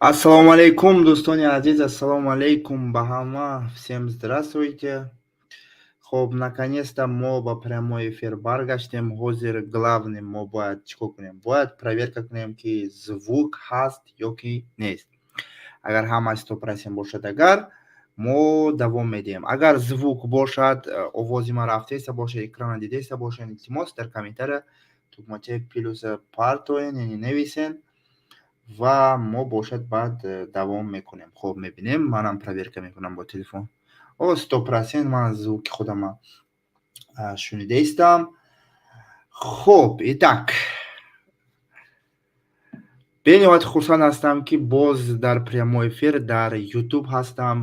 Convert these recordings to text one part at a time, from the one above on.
Ассалому алайкум, дӯстони азиз, ассалому алайкум ба ҳама. Всем здравствуйте. Хоб, наконец-то мо ба прямой эфир баргаштем. Ҳозир главный мо бояд чӣ кор кунем? Бояд проверка кунем, ки звук ҳаст ё ки нест. Агар ҳама 100% бошад, агар мо давом медиҳем. Агар звук бошад, овози ман рафтаиста бошад, экрана дидаиста бошед, илтимос, дар комментария тугмачаи плюса партоен, яъне нависен ва мо бошад баъд давом мекунем. Хоб, мебинем, манам проверка мекунам бо телефон. О, 100% ман звуки худама шунидаистам. Хуб, итак, бениҳоят хурсанд ҳастам, ки боз дар прямой эфир дар Ютуб ҳастам.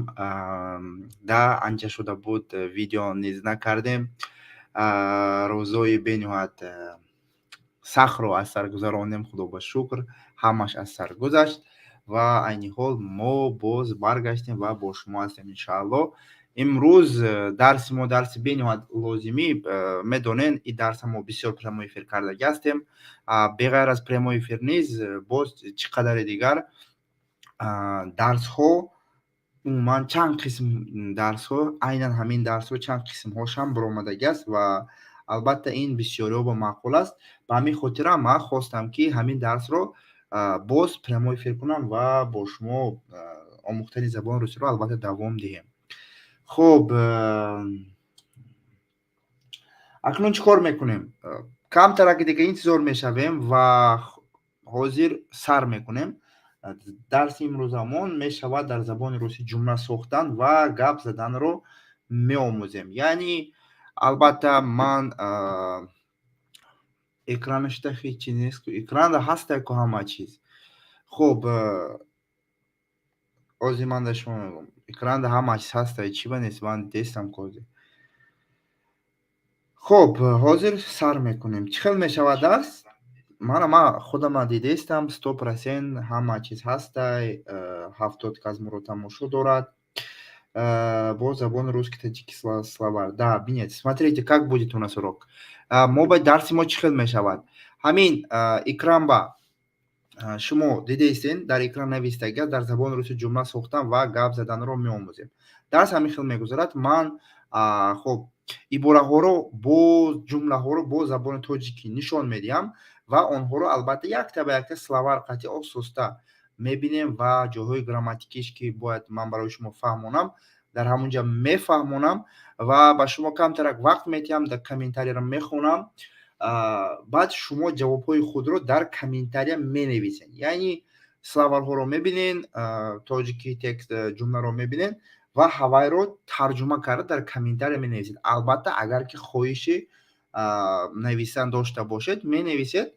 Да, анча шуда буд, видео низ накардем. Рӯзои бениҳоят сахтро аз сар гузаронем. Худо ба шукр, ҳамаш аз сар гузашт ва айни ҳол мо боз баргаштем ва бо шумо ҳастем, иншаалло. Имрӯз дарси мо дарси бениҳоят лозимӣ. Медонен, ин дарса мо бисёр прямой эфир кардагӣ ҳастем. Беғайр аз прямой эфир низ боз чӣ қадаре дигар дарсҳо, умуман чанд қисм дарсҳо, айнан ҳамин дарсҳо чанд қисмҳошам баромадагӣ аст ва албатта ин бисёриҳо ба маъқул аст. Ба ҳамин хотирам ман хостам, ки ҳамин дарсро боз прямой эфир кунам ва бо шумо омӯхтани забони русиро албатта давом диҳем. Хуб, акнун чӣ кор мекунем? Камтараки дига интизор мешавем ва ҳозир сар мекунем. Дарси имрӯзамон мешавад дар забони русӣ ҷумла сохтан ва гап заданро меомӯзем. Яъне албатта ман экранашда ҳеҷ чи нест, экранда ҳастаку ҳама чиз. Хуб, ҳозир ман да шумо мегӯям, экранда ҳама чиз ҳаста, чӣ ба нест, ман дестам ҳозир. Хуб, ҳозир сар мекунем. Чӣ хел мешавад дарс? Мана, ман худама дидаистам, 100% ҳама чиз ҳастай, 70 кас моро тамошо дорад. Бо забони русский таджикский словарь. Да, бинед, смотрите, как будет у нас урок. Мо ба дарси мо чӣ хел мешавад? Ҳамин экран ба шумо дидаистен, дар экран навистага, дар забони русӣ ҷумла сохтан ва гап заданро меомӯзем. Дарс ҳамин хел мегузарад. Ман, хуб, ибораҳоро бо ҷумлаҳоро бо забони тоҷикӣ нишон медиҳам ва онҳоро албатта якта ба якта словарь қатъи ососта мебинем ва ҷойҳои грамматикиш, ки бояд ман барои шумо фаҳмонам, дар ҳамон ҷа мефаҳмонам ва ба шумо камтарак вақт медиҳам, дар комментарияро мехонам. Баъд шумо ҷавобҳои худро дар комментария менависед, яъне словарҳоро мебинен, тоҷикӣ текст ҷумларо мебинен ва ҳавайро тарҷума карда дар комментария менависед. Албатта, агар ки хоҳиши нависан дошта бошед, менависед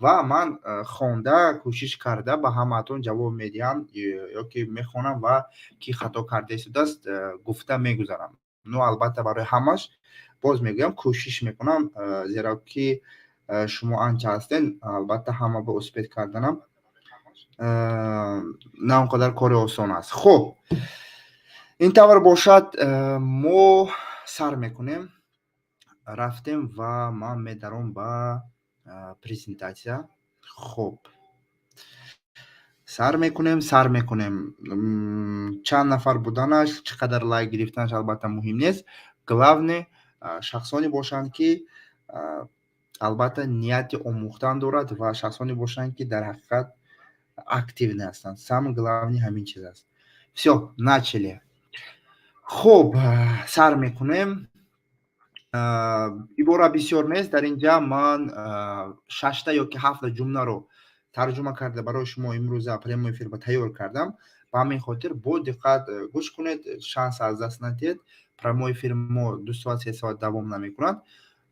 ва ман хонда, кӯшиш карда ба ҳамаатон ҷавоб медиҳам ё ки мехонам ва ки хато карда истодааст, гуфта мегузарам. Ну, албатта, барои ҳамаш, боз мегӯям, кӯшиш мекунам, зеро ки шумо анча ҳастен, албатта ҳама ба успеть карданам на он қадар кори осон аст. Хуб, ин тавр бошад, мо сар мекунем. Рафтем ва ман медаром ба презентатсия. Хуб, сар мекунем, сар мекунем. Чанд нафар буданаш, чӣ қадар лайк гирифтанаш, албатта, муҳим нест. Главное, шахсоне бошанд, ки албатта нияти омӯхтан дорад ва шахсоне бошанд, ки дар ҳақиқат активный ҳастанд. Самое главное ҳамин чиз аст. Всё, начали. Хуб, сар мекунем. Ибора бисёр нест. Дар ин ҷа ман шашта ё ки ҳафта ҷумларо тарҷума карда барои шумо имрӯза прямой эфир ба тайёр кардам. Ба ҳамин хотир бо диққат гӯш кунед, шанс аз даст надиҳед. Прямой эфири мо 2 соат, 3 соат давом намекунад.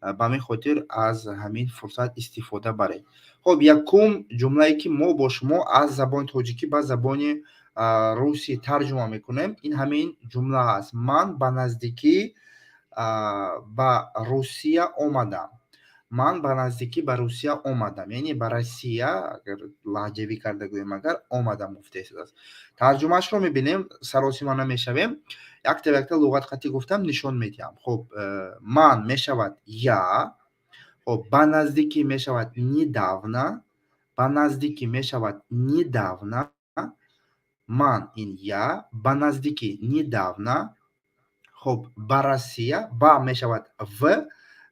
Ба ҳамин хотир аз ҳамин фурсат истифода баред. Хуб, якум ҷумлае, ки мо бо шумо аз забони тоҷикӣ ба забони русӣ тарҷума мекунем, ин ҳамин ҷумла аст: «Ман ба наздикӣ ба Русия омадам». «Ман ба наздикӣ ба Русия омадам», яъне ба Россия, агар лаҳҷавӣ карда гӯем, агар омадам гуфта истодааст. Тарҷумаашро мебинем, саросима намешавем, якта якта луғат қатӣ гуфтам нишон медиҳам. Хуб, «ман» мешавад «я». Хуб, «ба наздикӣ» мешавад «недавно», «ба наздикӣ» мешавад «недавно». Ман ин я, ба наздикӣ недавно, хуб, ба Россия, ба мешавад в,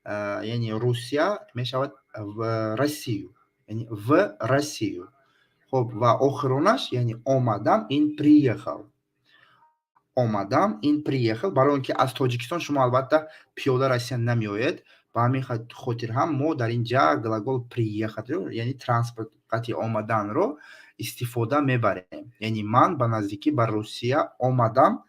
яъне Русия мешавад в Россию, яъне в Россию. Хуб, ва охиронаш, яъне омадам, ин приехал. Омадам ин приехал. Барои он ки аз Тоҷикистон шумо, албатта, пиёда Россия намеоед, ба ҳамин хотир ҳам мо дар ин ҷа глагол приехать, яъне транспорт қати омаданро истифода мебарем. Яъне ман ба наздикӣ ба Русия омадам.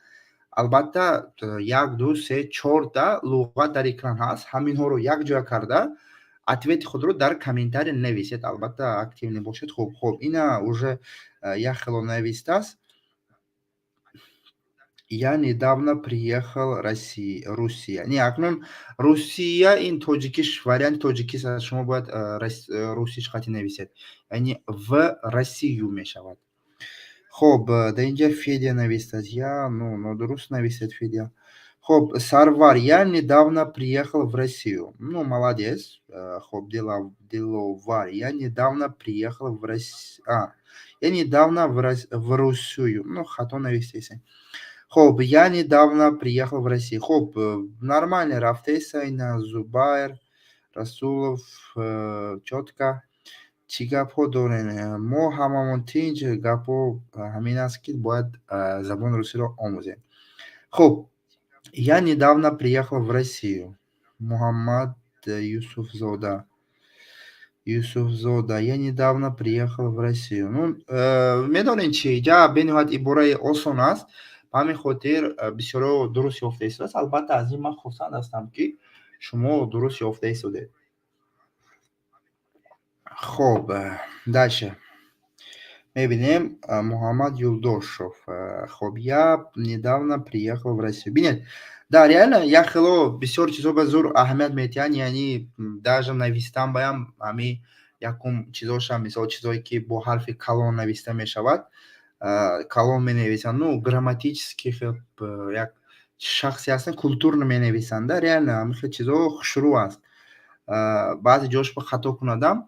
Албатта, як, ду, се, чорта луғат дар экран ҳаст. Ҳаминҳоро якҷоя карда ответи худро дар комментария нависед. Албатта, активный бошед. Хуб, ина уже як хело навистааст: я недавно приехал Русия. Не, акнун Русия ин тоҷикиш, варианти тоҷикист, шумо бояд русиш қати нависед, яъне в Россию мешавад. Хоб, дар инҷа Федя навистааст. Я, ну, нодуруст нависед, Федя. Хоб, Сарвар: я недавно приехал в Россию. Ну, молодец. Хоб, Диловар: я недавно приехал в Россию. А, я недавно в Русию. Ну, хато навистеса. Хоб, я недавно приехал в Россию. Хоб, нормально рафтеса. Ина Зубайр Расулов, чётко. Чӣ гапҳо дорем? Мо ҳамамон тинҷ. Гапҳо ҳамин аст, ки бояд забони русиро омӯзем. Хуб, я недавно приехал в Россию. Муҳаммад Юсуфзода, Юсуфзода: я недавно приехал в Россию. Ну, медонед чи, ҷа бениҳоят ибораи осон аст, ба ҳамин хотир бисёро дуруст ёфта истодааст. Албатта, аз ин ман хурсанд ҳастам, ки шумо дуруст ёфта истодед. Хоб, дальше мебинем. Муҳаммад Юлдошев. Хоб, я недавно приехал в Россию. Бинед, да, реально як хело бисёр чизҳо ба зур аҳамият медиҳанд, яъне даже навистан баям ҳами якум чизоша, мисол, чизое ки бо ҳарфи калон нависта мешавад, калон менависанд. Ну, грамматически як шахсе ҳастанд, культурно менависанд. Да, реально ҳамин хел чизҳо хушрӯ аст. Баъзе ҷош ба хато кунадам,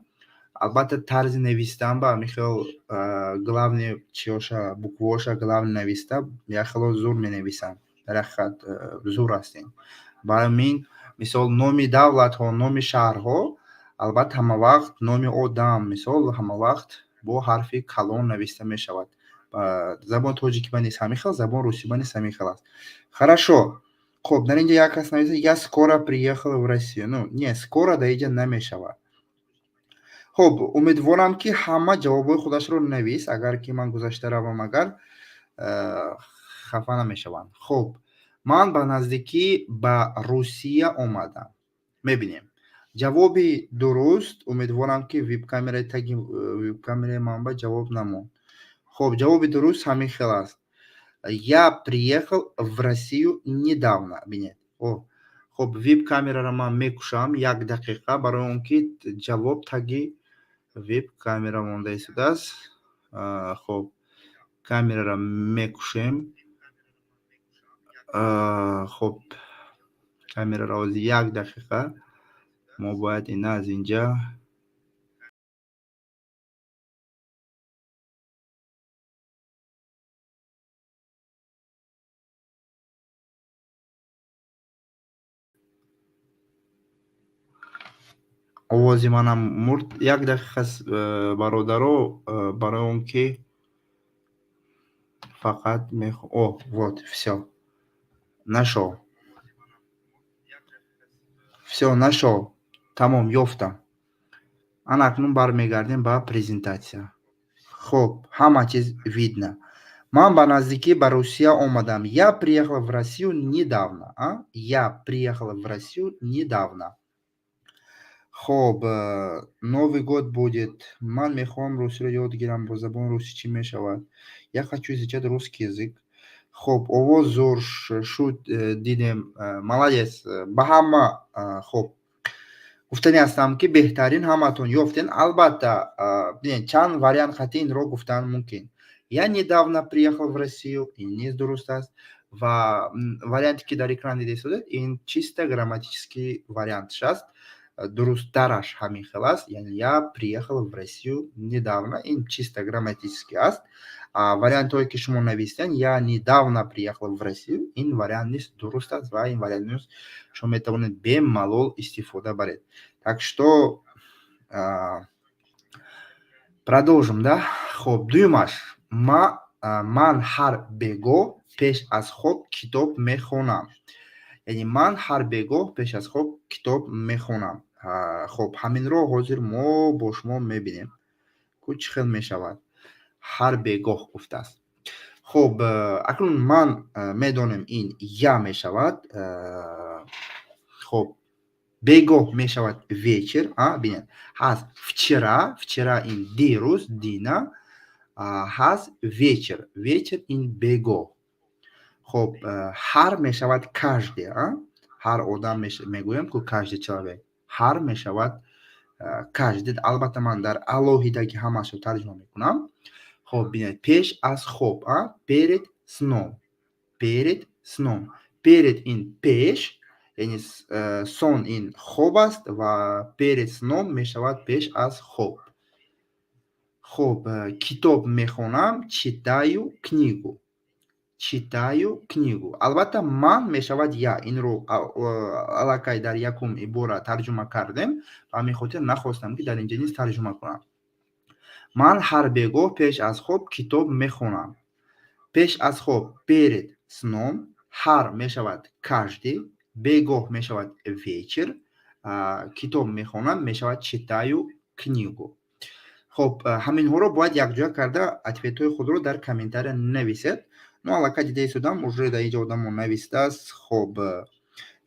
албатта, тарзи навистан ба ҳамин хел главный чиёша, буквоша главный нависта, як хело зур менависанд. Дар ҳақиқат зур ҳастем. Барои ҳамин, мисол, номи давлатҳо, номи шаҳрҳо, албатта, ҳамавақт, номи одам, мисол, ҳамавақт бо ҳарфи калон нависта мешавад. Забони тоҷикӣ ба низ ҳамин хел, забони русӣ ба низ ҳамин хел аст. Хорошо. Хоб, дар инҷа як кас нависта: я скоро приехал в Россию. Ну не, скоро дар инҷа намешавад. Хуб, умедворам, ки ҳама ҷавобҳои худашро навист. Агар ки ман гузашта равам, агар хафа намешаванд. Хуб, ман ба наздикӣ ба Русия омадам. Мебинем ҷавоби дуруст. Умедворам, ки вебкамераи таги вебкамераи ман ба ҷавоб намонд. Хуб, ҷавоби дуруст ҳамин хел аст: я приехал в Россию недавно. Бинед. О, хуб, веб-камераро ман мекушам як дақиқа, барои он ки ҷавоб таги веб-камера монда истодааст. Хуб, камераро мекушем. Хуб, камераро ҳозир як дақиқа мо бояд ина аз инҷа. Овози манам мурд. Як дақиқа, бародаро, барои он ки фақат о, вот, всё, нашол, всё, нашол, тамом, ёфтам. Ана акнун бармегардем ба презентатсия. Хуб, ҳама чиз видно. Ман ба наздикӣ ба Русия омадам. Я приехал в Россию недавно. А я приехал в Россию недавно. Хоб, новый год будет. Ман мехоҳам русиро ёд гирам. Бо забони русӣ чӣ мешавад? Я хочу изучать русский язык. Хуб, овоз зур шуд, дидем, молодец ба ҳама. Хуб, гуфтани ҳастам, ки беҳтарин, ҳаматон ёфтен. Албатта, бинед, чанд вариант хати инро гуфтан мумкин. Я недавно приехал в Россию, ин низ дуруст аст, ва варианте, ки дар экран дида истодед, ин чисто грамматический вариантш аст. Дурусттараш ҳамин хел аст, яъне я приехал в Россию недавно, ин чисто грамматический аст. Вариантҳое, ки шумо навистед, «Я недавно приехал в Россию», ин вариант низ дуруст аст ва ин вариант низ шумо метавонед бемалол истифода баред. Так что продолжим, да. Хоб, дуюмаш: ман ҳар бегоҳ пеш аз хоб китоб мехонам. Яъне ман ҳар бегоҳ пеш аз хоб китоб мехонам. Хоб, ҳаминро ҳозир мо бо шумо мебинем ку, чӣ хел мешавад. «Ҳар бегоҳ» гуфтааст. Хоб, акнун ман медонем, ин «я» мешавад. Хоб, бегоҳ мешавад «вечер». Бинед, ҳаст «вчера», «вчера» ин дирӯз, дина, ҳаст «вечер», «вечер» ин бегоҳ. Хоб, «ҳар» мешавад «каждый». Ҳар одам мегӯем ку, «каждый человек». «Ҳар» мешавад «каждый». Албатта, ман дар алоҳидагӣ ҳамаашро тарҷума мекунам. Хоб, бинед, пеш аз хоб, «перед сном», «перед сном». «Перед» ин пеш, яъне «сон» ин хоб аст ва «перед сном» мешавад пеш аз хоб. Хоб, китоб мехонам, «читаю книгу», «читаю книгу». Албатта, «ман» мешавад «я». Инро аллакай дар якум ибора тарҷума кардем, ба ҳамин хотир нахостам, ки дар инҷа низ тарҷума кунам. Ман ҳар бегоҳ пеш аз хоб китоб мехонам. Пеш аз хоб, «перед сном», «ҳар» мешавад «каждый», бегоҳ мешавад «вечер», китоб мехонам мешавад «читаю книгу». Хоб, ҳаминҳоро бояд якҷоя карда ответҳои худро дар комментария нависед. Ну, аллакай дида истодам, уже дар инҷа одамо навистааст. Хоб,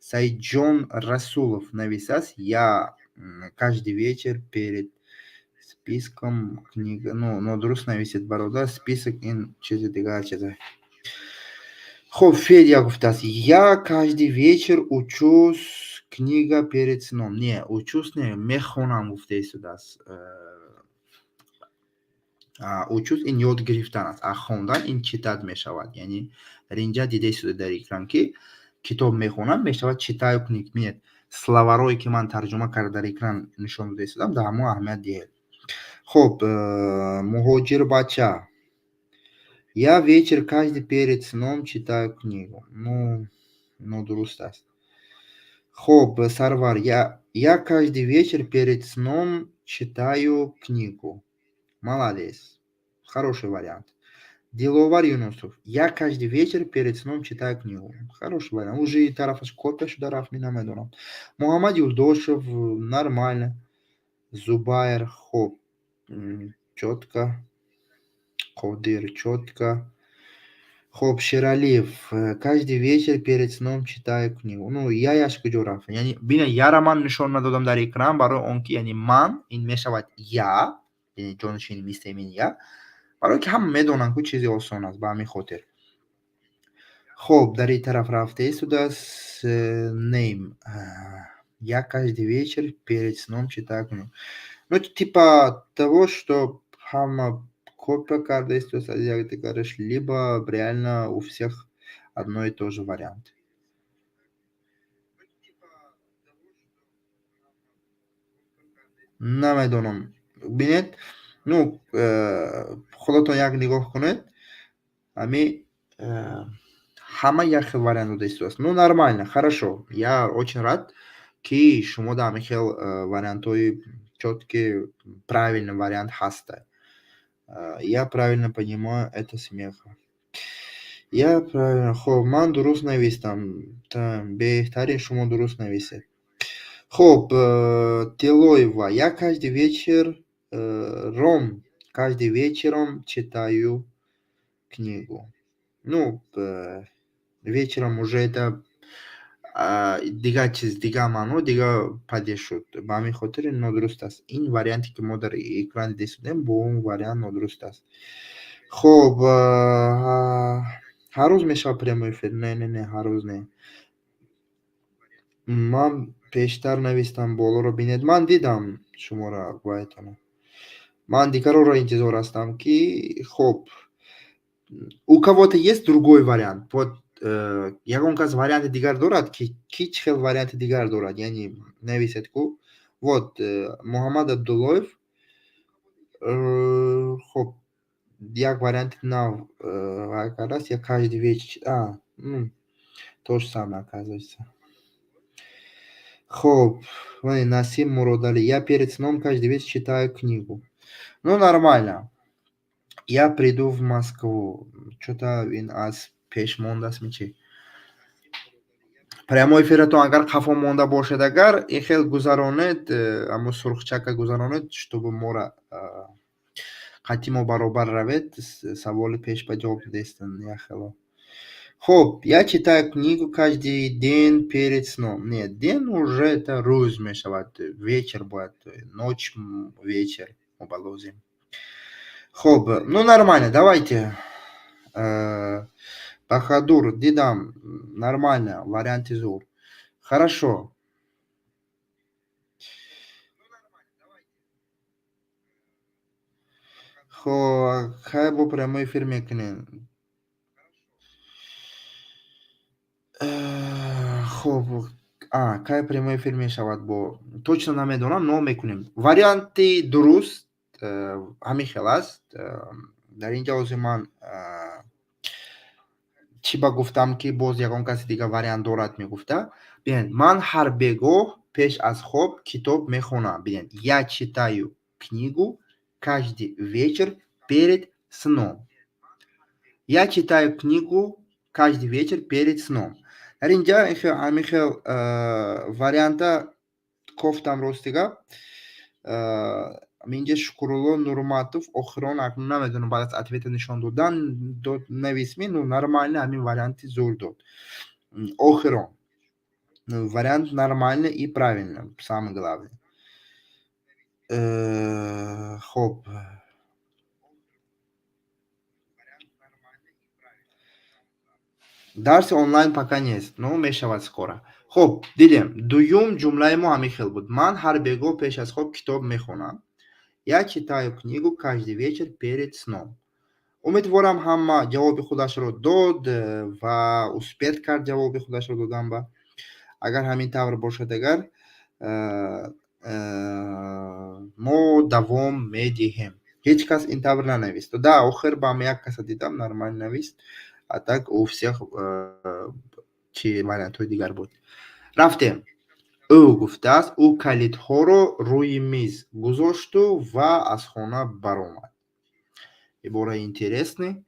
Саидҷон Расулов навистааст: «Я каждый вечер перед списком книга». Ну, нодуруст нависед, бародар, «список» ин чизи дигар чизе. Хоб, Федя гуфтааст: «Я каждый вечер учусь книга перед сном». Не, «учусь» не, «мехонам» гуфта истодааст. «Учусь» ин ёд гирифтан аст, а хондан ин «читать» мешавад. Яъне дар инҷа дида истода дар экран, ки китоб мехонам мешавад «читаю книг». Бинед, словарое, ки ман тарҷума карда дар экран нишон дода истодам, дар ҳамон аҳамият диҳед. Хоб, Муҳоҷир бача: «Я вечер каждый перед сном читаю книгу». Ну, нодуруст аст. Хоб, Сарвар: Я каждый вечер перед сном читаю книгу». Молодец, хороший вариант. Диловар Юнусов: «Я каждый вечер перед сном читаю книгу». Хороший вариант. Уже и тарафаш копия шуда рафт, ми намедонам. Муҳаммад Юлдошев, нормально. Зубайр, хоб, чётко. Қодир, чётко. Хоб, Шералиев: «Каждый вечер перед сном читаю книгу». Ну, яяш куҷо рафт? Яъне бина, яра ман нишон надодам дар экран, барои он ки, яъне «ман» ин мешавад «я», яъне ҷонишини местоимение «я», барое ки ҳама медонанд ку, чизи осон аст, ба ҳамин хотир. Хоб, дар ин тараф рафта истодааст нейм: «Я каждый вечер перед сном читаю книгу». Ну, типа того, что ҳама копия карда истодааст аз якдигараш, либо реально у всех одно и то же вариант. Намедонам, бинед, ну, худатон як нигоҳ кунед, ҳами ҳама як хел вариант дода истодааст. Ну, нормально, хорошо, я очень рад, ки шумо дар ҳамин хел вариантҳои чёткий, правильный вариант ҳаста. Я правильно понимаю, это смеха? Я правильно. Хоб, ман дуруст навистам. Беҳтарин, шумо дуруст нависед. Хоб, Тилоева: «Я каждый вечер ром каждый вечером читаю книгу». Ну, «вечером» уже это дигар чиз, дигар маъно, дигар падид шуд, ба ҳамин хотир ин нодуруст аст. Ин варианте, ки мо дар экран дида истодем, бо он вариант нодуруст аст. Хоб, ҳар рӯз мешавад прямой эфир? Не, не, не, ҳар рӯз не. Ман пештар навистам, болоро бинед. Ман дидам шуморо, вайтона. Ман дигарро интизор ҳастам, ки, хоб, у кого-то есть другой вариант? Вот ягон кас варианти дигар дорад, ки чӣ хел варианти дигар дорад, яъне нависед ку. Вот Муҳаммад Абдуллоев, хоб. Як варианти нав кардааст: «Я каждый вечер». То же самое, оказывается. Хоб, Насим Муродали: «Я перед сном каждый вечер читаю книгу». Ну, нормально. «Я приду в Москву». Чё-то ин аз пеш мондааст ми, чӣ? Прямой эфиратон агар қафо монда бошад, агар ин хел гузаронед, ҳамун сурхчака гузаронед, чтобы мора қатъи мо баробар равед, саволи пеш ба ҷавоб додестан яхело. Хоб, «Я читаю книгу каждый день перед сном». Нет, день уже это рӯз мешавад, вечер бояд, ночь, вечер мо ба лозим. Хоб, ну, нормально, давайте. Баҳадур, дидам, нормально, варианти зур. Хорошо. Хоб, кай бо прямой эфир мекунем? Хоб, кай прямой эфир мешавад, бо точно намедонам, но мекунем. Варианти дуруст ҳамин хел аст. Дар ин ҷо ҳозир ман чӣ ба гуфтам, ки боз ягон каси дигар вариант дорад, мегуфта. Бинед, ман ҳар бегоҳ пеш аз хоб китоб мехонам. Бинед, я читаю книгу каждый вечер перед сном. Я читаю книгу каждый вечер перед сном. Дар ин ҷа ҳамин хел варианта кофтам, рости гап. Инҷа Шукурулло Нурматов охирон, акнун намедонам, баъд аз ответа нишон додан дод, нависми, ну, нормально, ҳамин варианти зур дод. Охирон. Вариант нормальный и правильно, самое главное. Хоб. Дарси онлайн пока нест, но мешавад скоро. Хоб, дидем, дуюм ҷумлаи мо ҳамин хел буд. Ман ҳар бегоҳ пеш аз хоб китоб мехонам. Я читаю книгу каждый вечер перед сном. Умедворам, ҳама ҷавоби худашро дод ва успеть кард ҷавоби худашро додан ба. Агар ҳамин тавр бошад, агар мо давом медиҳем. Ҳеҷ кас ин тавр нанавист. Да, охир ба як каса дидам, нормально навист. А так у всех чи вариантҳои дигар буд. Рафтем. Ӯ гуфтааст, ӯ калидҳоро рӯи миз гузошту ва аз хона баромад. Ибораи интересный.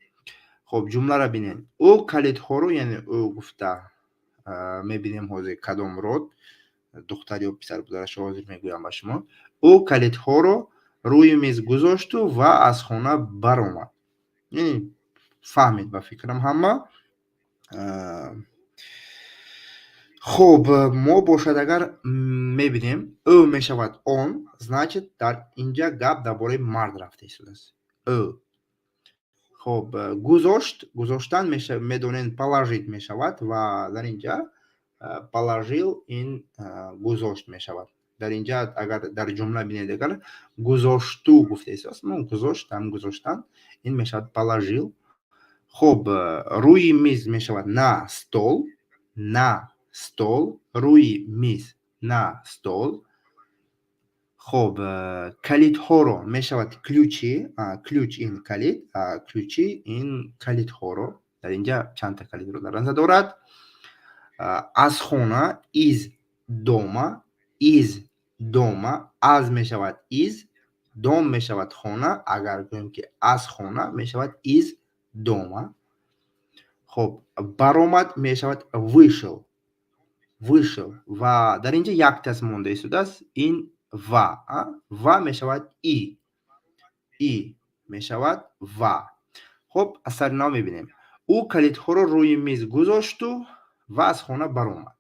Хоб, ҷумларо бинед. Ӯ калидҳоро, яъне ӯ гуфта мебинем ҳозир кадом род, духтар ё писар буданашро ҳозир мегӯям ба шумо. Ӯ калидҳоро рӯи миз гузошту ва аз хона баромад. Яъне фаҳмид, ба фикрам, ҳама. Хоб, мо бошад агар мебинем, ӯ мешавад он, значит, дар инҷа гап дар бораи мард рафта истодааст. Ӯ. Хоб, гузошт, гузоштан медонед, положить мешавад ва дар инҷа положил ин гузошт мешавад. Дар инҷа агар дар ҷумла бинед, агар гузошту гуфта истодааст, ну, гузошт, ҳам гузоштан, ин мешавад положил. Хоб, рӯи миз мешавад на стол, на стол, рӯи миз, на стол. Хоб, калидҳоро мешавад ключи, ключ ин калид, ключи ин калидҳоро. Дар инҷа чандта калидро дар назар дорад. Аз хона, из дома, из дома, аз мешавад из, дом мешавад хона, агар гӯем, ки аз хона мешавад из дома. Хоб, баромад мешавад вышел, вышел ва дар инҷа яктас монда истодааст, ин ва, ва мешавад и, и мешавад ва. Хоб, аз сари нав мебинем. Ӯ калидҳоро рӯи миз гузошту ва аз хона баромад.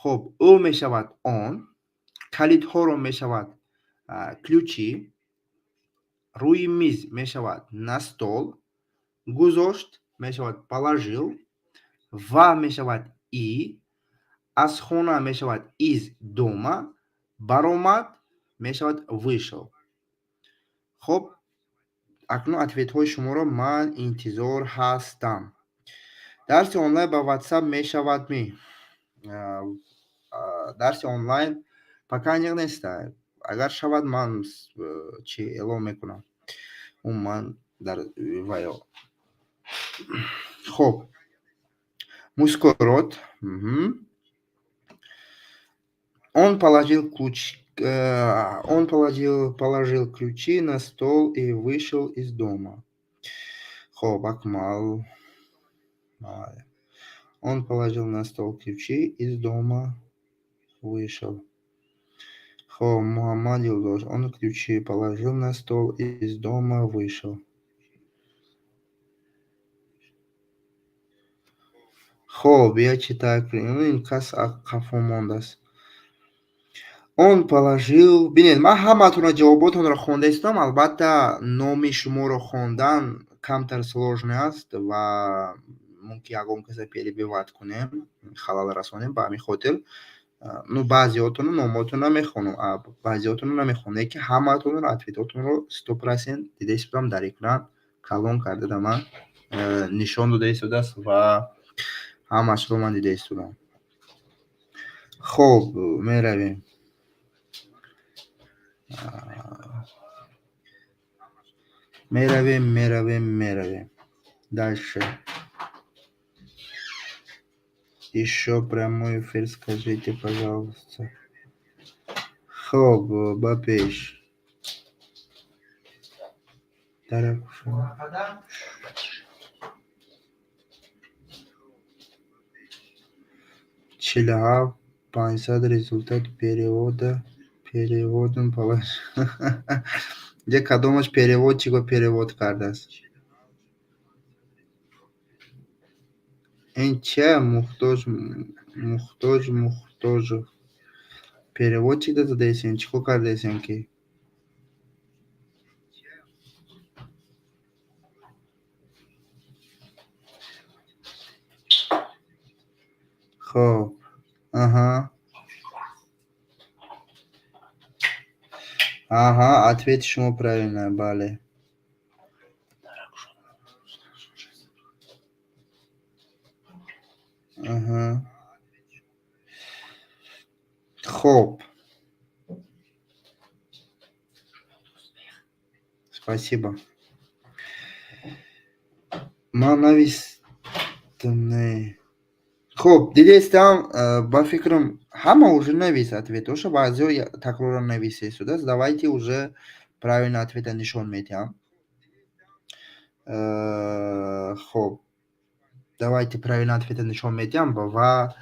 Хоб, ӯ мешавад он, калидҳоро мешавад ключи, рӯи миз мешавад на стол, гузошт мешавад положил, ва мешавад и, аз хона мешавад из дома, баромад мешавад вышел. Хоб, акнун ответҳои шуморо ман интизор ҳастам. Дарси онлайн ба WhatsApp мешавад ми? Дарси онлайн пока аниқ нест. Агар шавад, ман чи эълон мекунам. Умуман Дар ваё. Хоб, мужской род. Он положил ключ, он положил ключи на стол и вышел из дома. Хоб, Акмал. Он положил на стол ключи, из дома вышел. Хоб, Муҳаммад Юлдош. Он ключи положил на стол и из дома вышел. Хоб, я читаю. Ин кас қафо мондааст. Он положил. Бинед, ман ҳамаатонро ҷавоботонро хонда истодам. Албатта, номи шуморо хондан камтар сложный аст ва мумкин ягон каса перебивать кунем, халал расонем. Ба ҳамин хотир, ну, баъзеҳотонро номотонро мехонам, баъзеҳотонро намехонам, лекин ҳамаатонро ответотонро 100% дида истодам. Дар экран калон карда да ман нишон дода истодааст ва ҳамаашро ман дида истодам. Хоб, меравем, меравем, меравем, меравем дальше. Ещё прямой эфир, скажите, пожалуйста. Хоб, ба пеш. Дар 47 500 результат перевода, переводом положил. Ҷа кадомаш переводчико перевод кардааст? Ин чия? Мухтоҷ, Мухтоҷ, Мухтоҷов, переводчик да задаесен? Чӣ кор кардаесен ки? Хоб, аҳа, аҳа, ответи шумо правильно, бале. Аҳа, хоб, спасибо. Ман навистам, не. Хуб, дидестам, ба фикрам, ҳама уже навис ответоша, баъзеҳо такроран нависа истодааст. Давайте уже правильно ответа нишон медиҳам. Хоб, давайте правильно ответа нишон медиҳам ва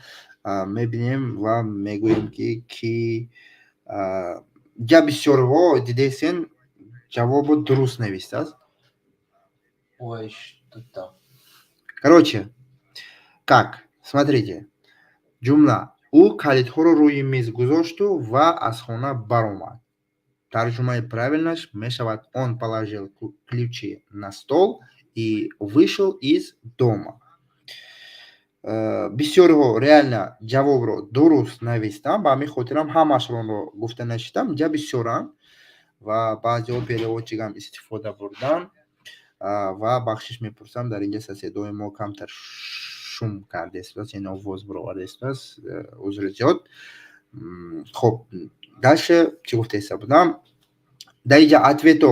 мебинем ва мегӯем, ки ҷа бисёрҳо, дидесен, ҷавобо дуруст навистааст. Ой, что там? Короче, как, смотрите, ҷумла: ӯ калидҳоро рӯи миз гузошту ва аз хона баромад. Тарҷумаи правильнаш мешавад: он положил ключи на стол и вышел из дома. Бисёриҳо реально ҷавобро дуруст навистанд, ба ҳамин хотирам ҳамашонро гуфта нашидам. Ҷа бисёранд ва баъзеҳо переводчикам истифода бурданд ва бахшиш мепурсам, дар инҷа соседои мо камтар шум карда истодааст, яъне овоз бароварда истодааст, узри зиёд. Хоб, дальше чӣ гуфта иста будам? Дар инҷа ответо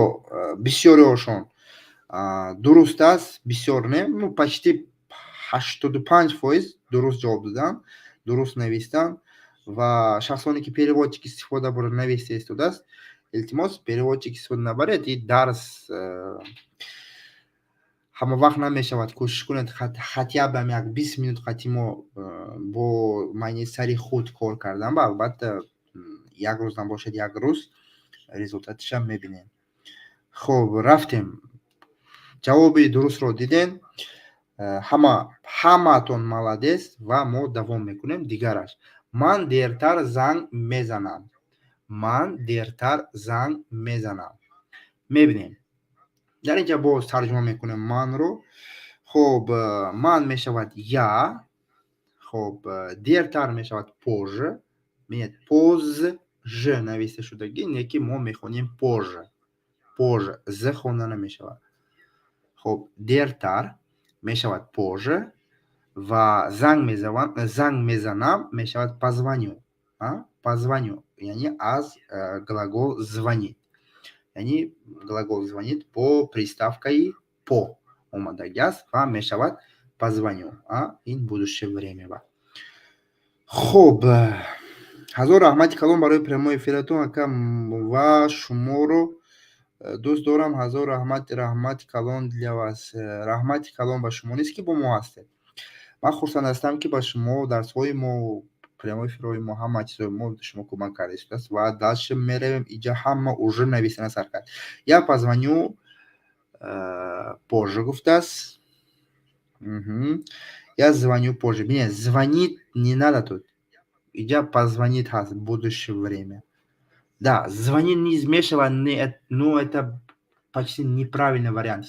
бисёриҳошон дуруст аст, бисёр не, ну, почти 85% дуруст ҷавоб доданд, дуруст навистанд. Ва шахсоне ки переводчик истифода бурда нависта истодааст, илтимос, переводчик истифода набаред. И дарс ҳама вақт намешавад. Кӯшиш кунед хотя бы як 20 минут қати мо бо майни сари худ кор кардан. Ба албатта, як рӯз набошад, як рӯз результатишам мебинем. Хоб, рафтем. Ҷавоби дурустро дидем ҳама, ҳамаатон молодец. Ва мо давом мекунем. Дигараш: ман дертар занг мезанам. Ман дертар занг мезанам. Мебинем, дар инҷа боз тарҷума мекунем манро. Хоб, ман мешавад я. Хоб, дертар мешавад позже. Бинед, позже нависта шудагӣ, не ки мо мехонем позже, позже, з хонда намешавад. Хоб, дертар мешавад позже ва занг мезанам мешавад позвоню, позвоню, яъне аз глагол звонить. Яъне глагол звонит бо приставкаи по омадаги аст ва мешавад позвоню. Ин будущее время ба. Хуб, ҳазор раҳмати калон барои прямой эфиратон, ака, ва шуморо дӯст дорам. Ҳазор раҳмат, раҳмати калон для вас. Раҳмати калон ба шумо низ, ки бо мо ҳастед. Ман хурсанд ҳастам, ки ба шумо дарсҳои мо, прямой эфирҳои мо, ҳама чизҳои мо шумо кӯмак карда истодааст. Ва дальше меравем. Иҷа ҳама уже нависана сар кард. Я позвоню позже гуфтааст. Я звоню позже. Не, звонит не надо тут. Иҷа позвонит ҳаст, будущее время. Да, звонит низ мешавад, не, ну, это почти неправильный вариант.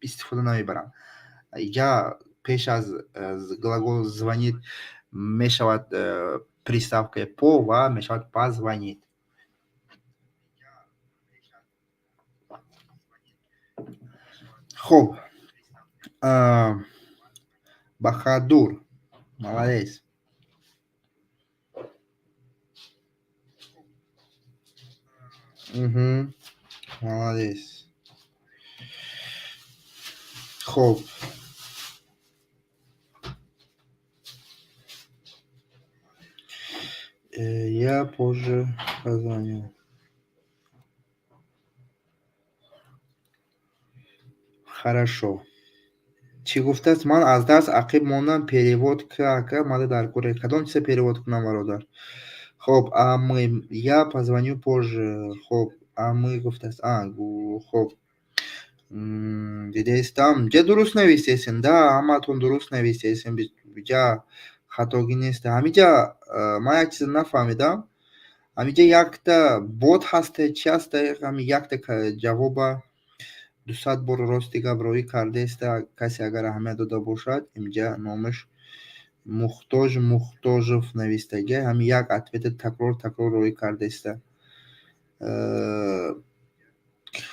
Истифода намебарам. Иҷа пеш аз глагол звонит мешавад приставкаи по ва мешавад позвонит. Хуб, Бахадур, молодец. Угу. Молодец. Хуб. Я позже позвоню. Хорошо. Чӣ гуфтааст? Ман аз дарс ақиб мондам, перевод ака, мада дар кор. Кадом чиза перевод кунам, бародар? Хоб, а мы, я позвоню позже. Хоб, а мы гуфтааст. А, хоб. Дидаистам. Ҷа дуруст нависесен, да, ҳамаатон дуруст нависесен. Ҷа хатогӣ нест. Ҳамиҷа ман як чиза нафаҳмидам. Ҳамиҷа якта бот ҳаста, чи ҳаста? Ҳами якта ҷавоба 200 бор рости гап роӣ кардаеста. Касе агар аҳамият дода бошад, инҷа номаш Мухтоҷ Мухтожев навистага. Ҳами як ответа такрор такрор роӣ кардаеста.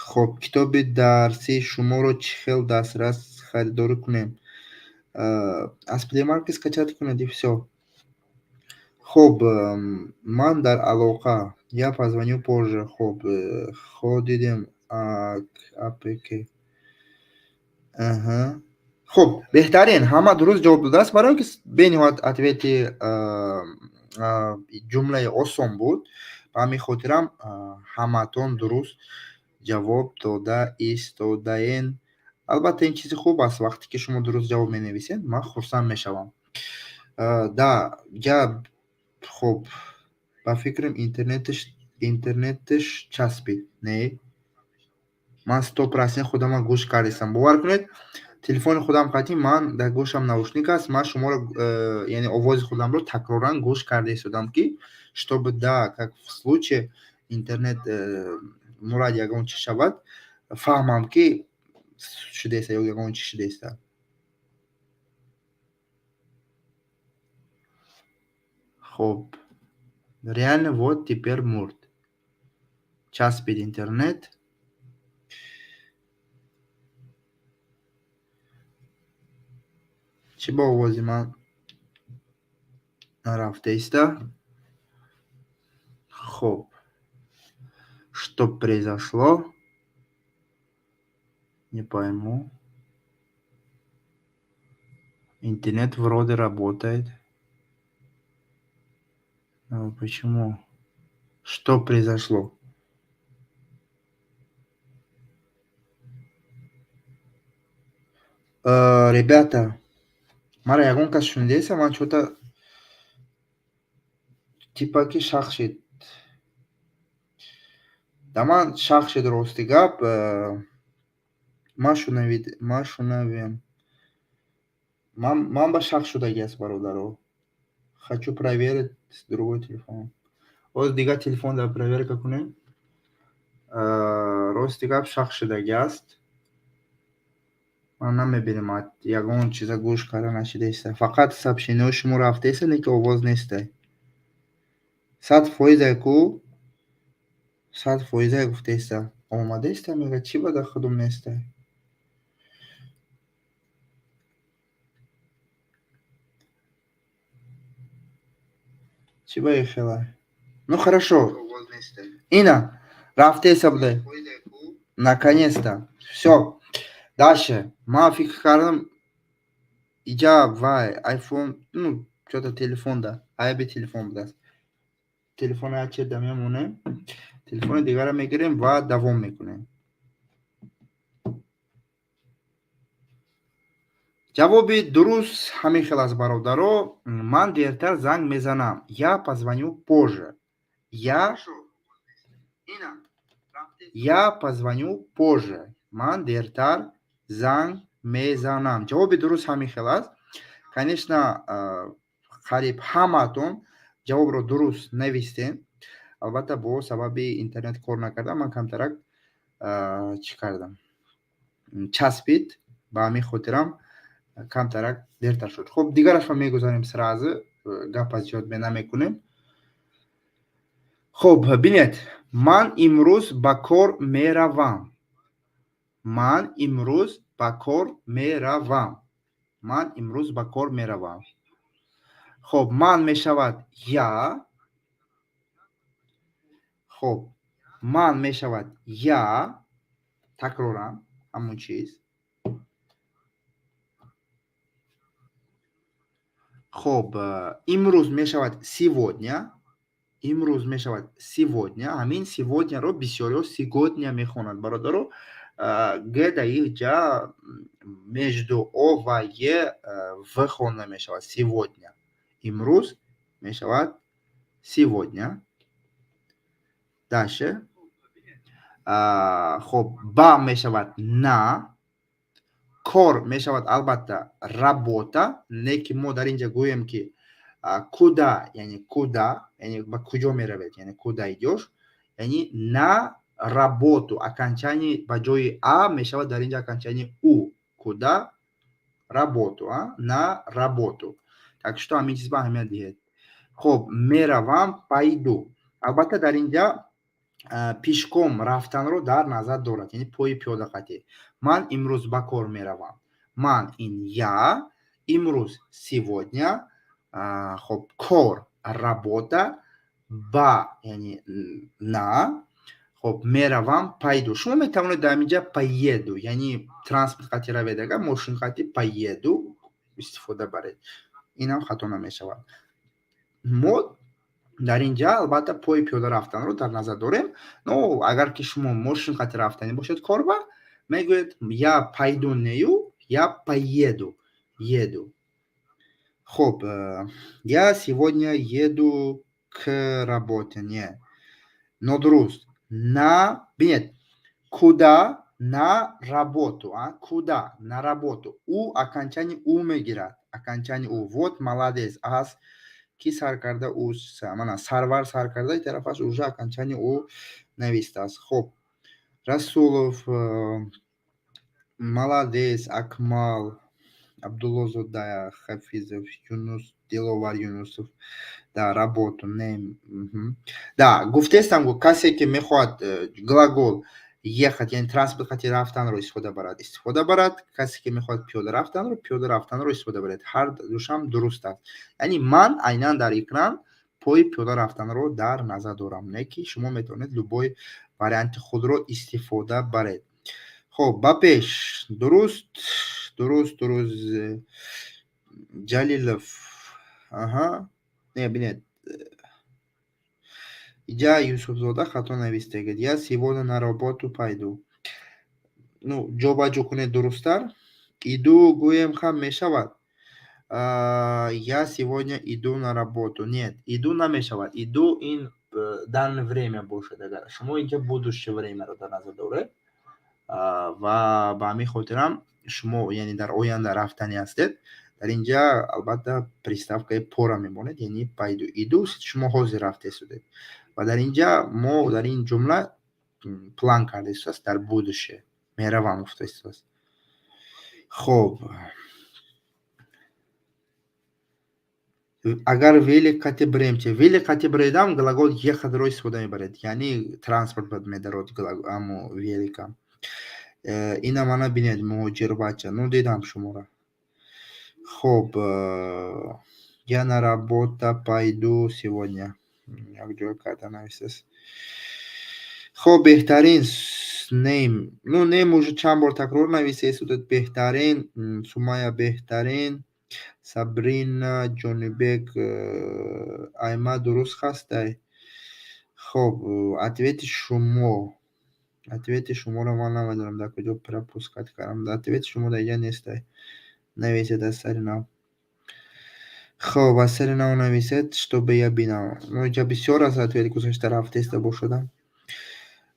Хоб, китоби дарсии шуморо чӣ хел дастрас харидорӣ кунем? Аз Play Market скачать кунед, и всё. Хоб, ман дар алоқа. Я позвоню позже. Хоб, хо дидем апк. Аҳа. Хуб, беҳтарин, ҳама дуруст ҷавоб додааст, барои он ки бениҳоят ответи ҷумлаи осон буд. Ба ҳамин хотирам ҳамаатон дуруст ҷавоб дода истодаен. Албатта, ин чизи хуб аст. Вақте ки шумо дуруст ҷавоб менависед, ман хурсанд мешавам. Да, ҷа, хуб, ба фикрам, интернеташ часпид. Не, ман 100% худама гӯш кардистам. Бовар кунед, телефони худам қатъи ман дар гӯшам наушник аст. Ман шуморо, яъне овози худамро такроран гӯш карда истодам, ки чтобы, да, как в случае интернет мурад ягон чӣ шавад, фаҳмам, ки шудеста ё ягон чӣ шудеста. Хуб, реально вот теперь мурд, часпид интернет. Чӣ ба овози ман нарафтаиста? Хуб, что произошло, не пойму. Интернет вроде работает. Но почему? Что произошло? Ребята, мара ягон кас шунидеса? Ман чё-то типа ки шах шид. Да, ман шах шид, рости гап. Ман шунавид, ман шунавем. Ман ба шах шудагӣ аст, бародаро. Хочу проверить с другой телефон. Оз дигар телефон дар проверка кунем. Рости гап, шах шудагӣ аст. Ман намебинам, ягон чиза гӯш карда нашидаиста. Фақат сообщениҳои шумо рафтаиста, лекин овоз нестай. 100%-е ку, 100%-е гуфтаиста. Омадаиста, мега, чӣ ба дар худум нестай? Чӣ ба ихела? Ну хорошо. Ина, Рафтеса буде. Наконец-то. Всё. Дальше. Ман фикр кардам, иҷа вай айфон, ну, чё-то телефонда. Айби телефон будааст. Телефона як черда мемонем. Телефони дигарро мегирем ва давом мекунем. Ҷавоби дуруст ҳамин хел аст, бародаро. Ман дертар занг мезанам. Я позвоню позже. Я позвоню позже. Ман дертар занг мезанам. Ҷавоби дуруст ҳамин хел аст. Конечно, қариб ҳамаатон ҷавобро дуруст навистем. Албатта, бо сабаби интернет кор накарда, ман камтарак чӣ кардам, часпид, ба ҳамин хотирам камтарак дертар шуд. Хуб, дигарашро мегузарем сразу, гапа зиёд намекунем. Хуб, бинед, ман имрӯз ба кор меравам. Ман имрӯз ба кор меравам. Ман имрӯз ба кор меравам. Хуб, ман мешавад я. Хуб, ман мешавад я, такроран ҳамон чиз. Хуб, имрӯз мешавад сегодня. Имрӯз мешавад сегодня. Ҳамин сегодняро бисёриҳо сегодня мехонанд, бародаро. Г да ҷа между о ва е в хонда мешавад. Сегодня. Имрӯз мешавад сегодня. Дальше. Хуб, ба мешавад на. Кор мешавад албатта работа, не ки мо дар инҷа гӯем ки куда, яъне куда, яъне ба куҷо меравед, яъне куда идёшь, яъне на работу. Окончание ба ҷои а мешавад дар инҷа окончание у. Куда? Работу, а? На работу. Так что ҳамин чиз ба аҳамият диҳед. Хуб, меравам, пойду. Албатта, дар инҷа пешком рафтанро дар назар дорад, яъне пои пиёда қатӣ. Ман имрӯз ба кор меравам. Ман ин я, имрӯз сегодня, хуб, кор работа, ба яъне на, хуб, меравам пойду. Шумо метавонед дар инҷа поеду, яъне транспорт қатӣ равед, агар мошин қатӣ поеду истифода баред. Инам хато намешавад. Мо дар инҷа албатта пои пиёда рафтанро дар назар дорем. Но агар ки шумо мошин қатӣ рафтанӣ бошед корба, мегӯед я пойду нею, я поеду. Еду. Хуб, я сегодня еду к работе. Не. Нодуруст. На, бинед, куда? На работу. А? Куда? На работу. У окончание у мегирад. Окончание у. Вот молодец. Аз ки сар карда у, мана Сарвар сар карда, тарафаш уже окончание у навистааст. Хуб, Расулов, молодец, Акмал, Абдуллозода, Хафизов, Юнус, Диловар Юнусов. Да, работу, не. Да, гуфтестам, гу касе ки мехоҳад глагол ехать, яъне транспорт қати рафтанро истифода барад, истифода барад. Касе ки мехоҳад пиёда рафтанро, пиёда рафтанро истифода барад. Ҳар душам дуруст аст. Яъне ман айнан дар экран пои пиёда рафтанро дар назар дорам, не ки шумо метавонед любой варианти худро истифода баред. Хуб, ба пеш. Дуруст, дуруст, дуруст. Ҷалилов. Аҳа. Не, бинед. Иҷа Юсуфзода хато навистагид. Я сегодня на работу пойду. Ну, ҷобаҷо кунед дурусттар. Иду гӯем ҳам мешавад. Я сегодня иду на работу. Нет, иду намешавад. Иду ин данное время бошад. Агар шумо инҷа будущее времяро дар назар доред ва ба ҳамин хотирам шумо яъне дар оянда рафтанӣ ҳастед, дар инҷа албатта приставкаи пора мемонед, яъне пойду. Иду шумо ҳозир рафтесудед. Ва дар инҷа мо дар ин ҷумла план карда истодааст, дар будущее меравам гуфта истодааст. Хуб, агар велик қати бирем чи? Велик қати биредам, глагол ехатьро истифода мебаред, яъне транспорт медарод амо велика. Ина мана бинед, муҳоҷир бача, ну дидам шуморо. Хуб, я на работа пойду сегодня. Якҷоя карда навистааст. Хоб, беҳтарин. Нем, ну, нем уже чанд бор такрор нависед. Беҳтарин, Сумая, беҳтарин, Сабрина, Ҷонибек, Айма дуруст ҳастай. Хоб, ответи шуморо ман намедонам, дар куҷо пропускать кардам. Ответи шумо дар инҷа нестай. Нависед аз сари нав. Хоб, аз сари нав нависед, чтобы я бинам. Инҷа бисёр аст, ответ гузашта рафтеста бошадам.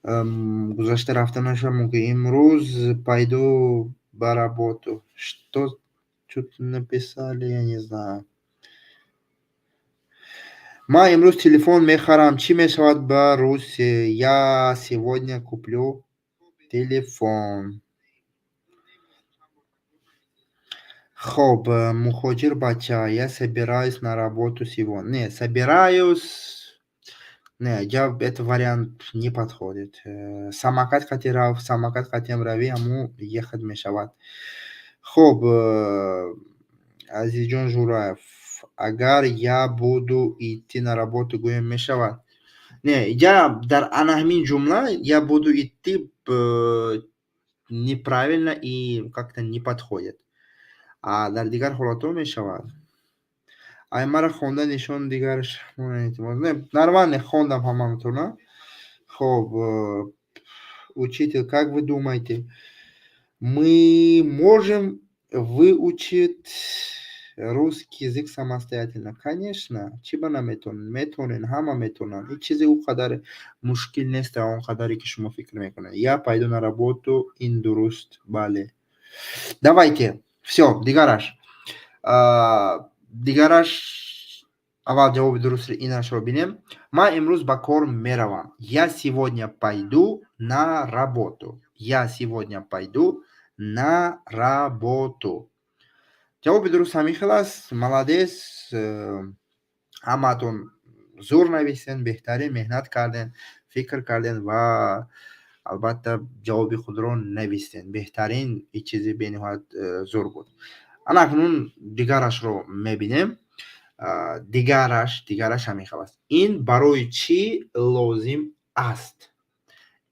Гузашта рафта наша мумкин. Имрӯз пойду ба работу. Что тут написали, я не знаю. Ман имрӯз телефон мехарам. Чӣ мешавад ба русӣ? Я сегодня куплю телефон. Хоб, мухоҷир бача, я собираюсь на работу сегодня. Не, собираюсь. Не, я этот вариант не подходит. Самокат қати рав, самокат қатиам равӣ, ҳамун ехать мешавад. Хоб, Азизҷон Жураев, агар я буду идти на работу гӯем, мешавад? Не, я дар ана ҳамин ҷумла я буду идти неправильно и как-то не подходит. А дар дигар ҳолатҳо мешавад. Ай мара хонда нишон дигараш. Не, нормально хондам ҳамаатона. Хоб, учитель, как вы думаете, мы можем выучить русский язык самостоятельно? Конечно, чӣ ба наметавонем? Метавонем, ҳама метавонанд. Ҳеҷ чизе ӯ қадар мушкил нест, он қадаре ки шумо фикр мекунед. Я пойду на работу, ин дуруст, бале. Давайте, всё, дигараш. Дигараш аввал ҷавоби дурустро инашро бинем. Ман имрӯз ба кор меравам. Я сегодня пойду на работу. Я сегодня пойду на работу. Ҷавоби дуруст ҳамин хел аст. Молодец, ҳамаатон зур нависен, беҳтарин меҳнат карден, фикр карден ва албатта ҷавоби худро навистен. Беҳтарин, ҳеҷ чизи бениҳоят зур буд. Ана акнун дигарашро мебинем. Дигараш ҳамин хел аст. Ин барои чӣ лозим аст?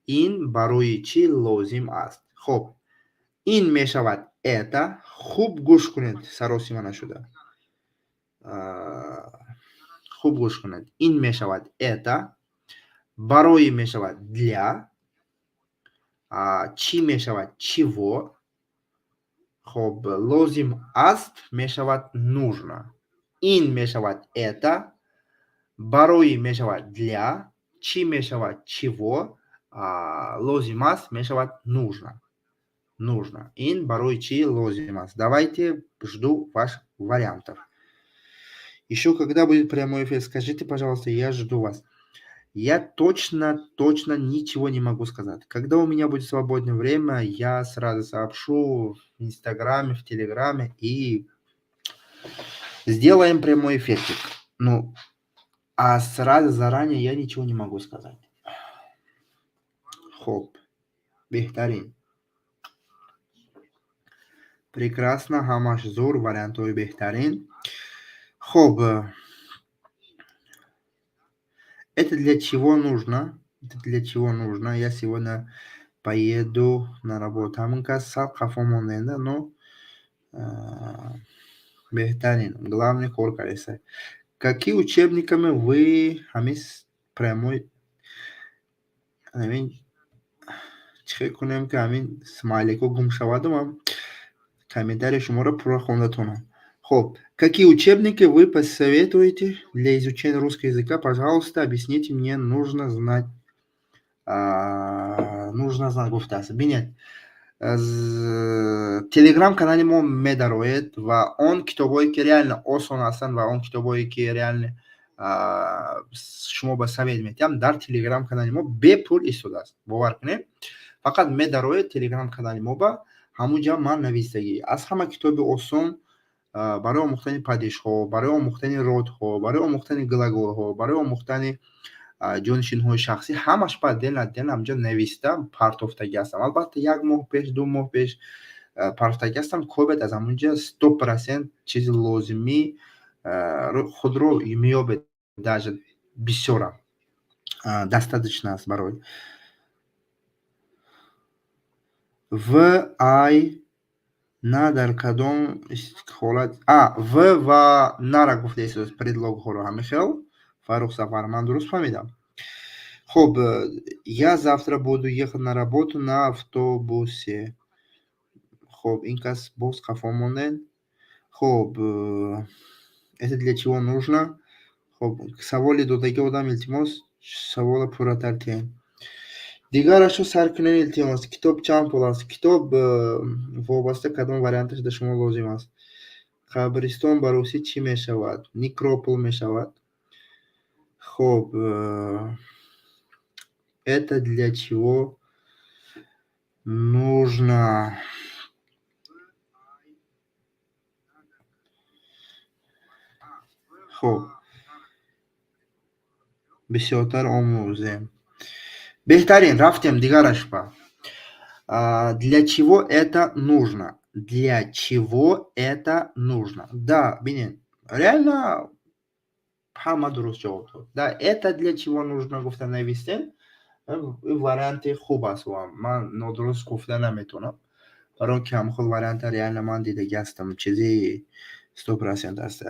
Ин барои чӣ лозим аст? Хоб, ин мешавад это. Хуб гӯш кунед, саросима нашуда. Хуб гӯш кунед. Ин мешавад это, барои мешавад для, чӣ мешавад чего, хоб, лозим аст мешавад нужно. Ин мешавад это, барои мешавад для, чӣ мешавад чего, лозим аст мешавад нужно. Нужно. Ин барои чӣ лозим аст? Давайте, жду ваш вариантов. Еще когда будет прямой эфир, скажите, пожалуйста, я жду вас. Я точно, точно ничего не могу сказать. Когда у меня будет свободное время, я сразу сообщу в Инстаграме, в Телеграме и сделаем прямой эфирчик. Ну, а сразу заранее я ничего не могу сказать. Хоб, беҳтарин. Прекрасно, ҳамаш зур, вариантҳои беҳтарин. Хоб, это для чего нужно? Это для чего нужно? Я сегодня поеду на работу. Ҳамин кас сал қафо монда, но беҳтарин. Главный кор кардеса. Какие учебниками вы ҳамин прямой ҳамин чӣ хел кунем, ки ҳамин смайликҳо гум шаваду ман комментарии шуморо пурра хонда тонам? Хоб, какие учебники вы посоветуете для изучения русского языка? Пожалуйста, объясните мне, нужно знать. Нужно знать гуфтааст. Бинед, Телеграм канали мо медароед ва он китобҳое, ки реально осон ҳастанд, ва он китобҳое, ки реально шумо ба совет метиҳам, дар Телеграм канали мо бепул истодааст. Бовар кунед, фақат медароед Телеграм канали мо, ба ҳамун ҷа ман навистагӣ аз ҳама китоби осон барои омӯхтани падежҳо, барои омӯхтани родҳо, барои омӯхтани глаголҳо, барои омӯхтани ҷонишинҳои шахсӣ, ҳамаш ба отдельно отдельно ҳамҷо нависта партофтагӣ ҳастам. Албатта, як моҳ пеш, 2 моҳ пеш партофтагӣ ҳастам. Кобед, аз ҳамунҷа 100% чизи лозимӣ худро меёбед, даже бисёрам достаточно аст барои В, ай, на дар кадом ҳолат? А, в ва нара гуфтаистод, предлогҳоро ҳамин хел. Фаррух Сафар, ман дуруст фаҳмидам? Хуб, я завтра буду ехать на работу на автобусе. Хуб, ин кас боз қафо мондед. Хуб, это для чего нужно? Хуб, саволи додагӣ одам, илтимос, савола пурратар тиҳем. Дигарашро сар кунед, илтимос. Китоб чанд пул аст? Китоб вобаста кадом варианташ да шумо лозим аст. Қабристон ба русӣ чӣ мешавад? Некропол мешавад. Хуб, это для чего нужно? Хуб, бисёртар омӯзем. Беҳтарин, рафтем дигараш ба. Для чего это нужно? Для чего это нужно? Да, бинед, реально ҳама дуруст ҷавоб дод. Да, это для чего нужно гуфта навистем, варианти хуб аст. Ман нодуруст гуфта наметавонам, барои ки ҳамхел варианта реально ман дидагӣ ҳастам, чизи 100% аст.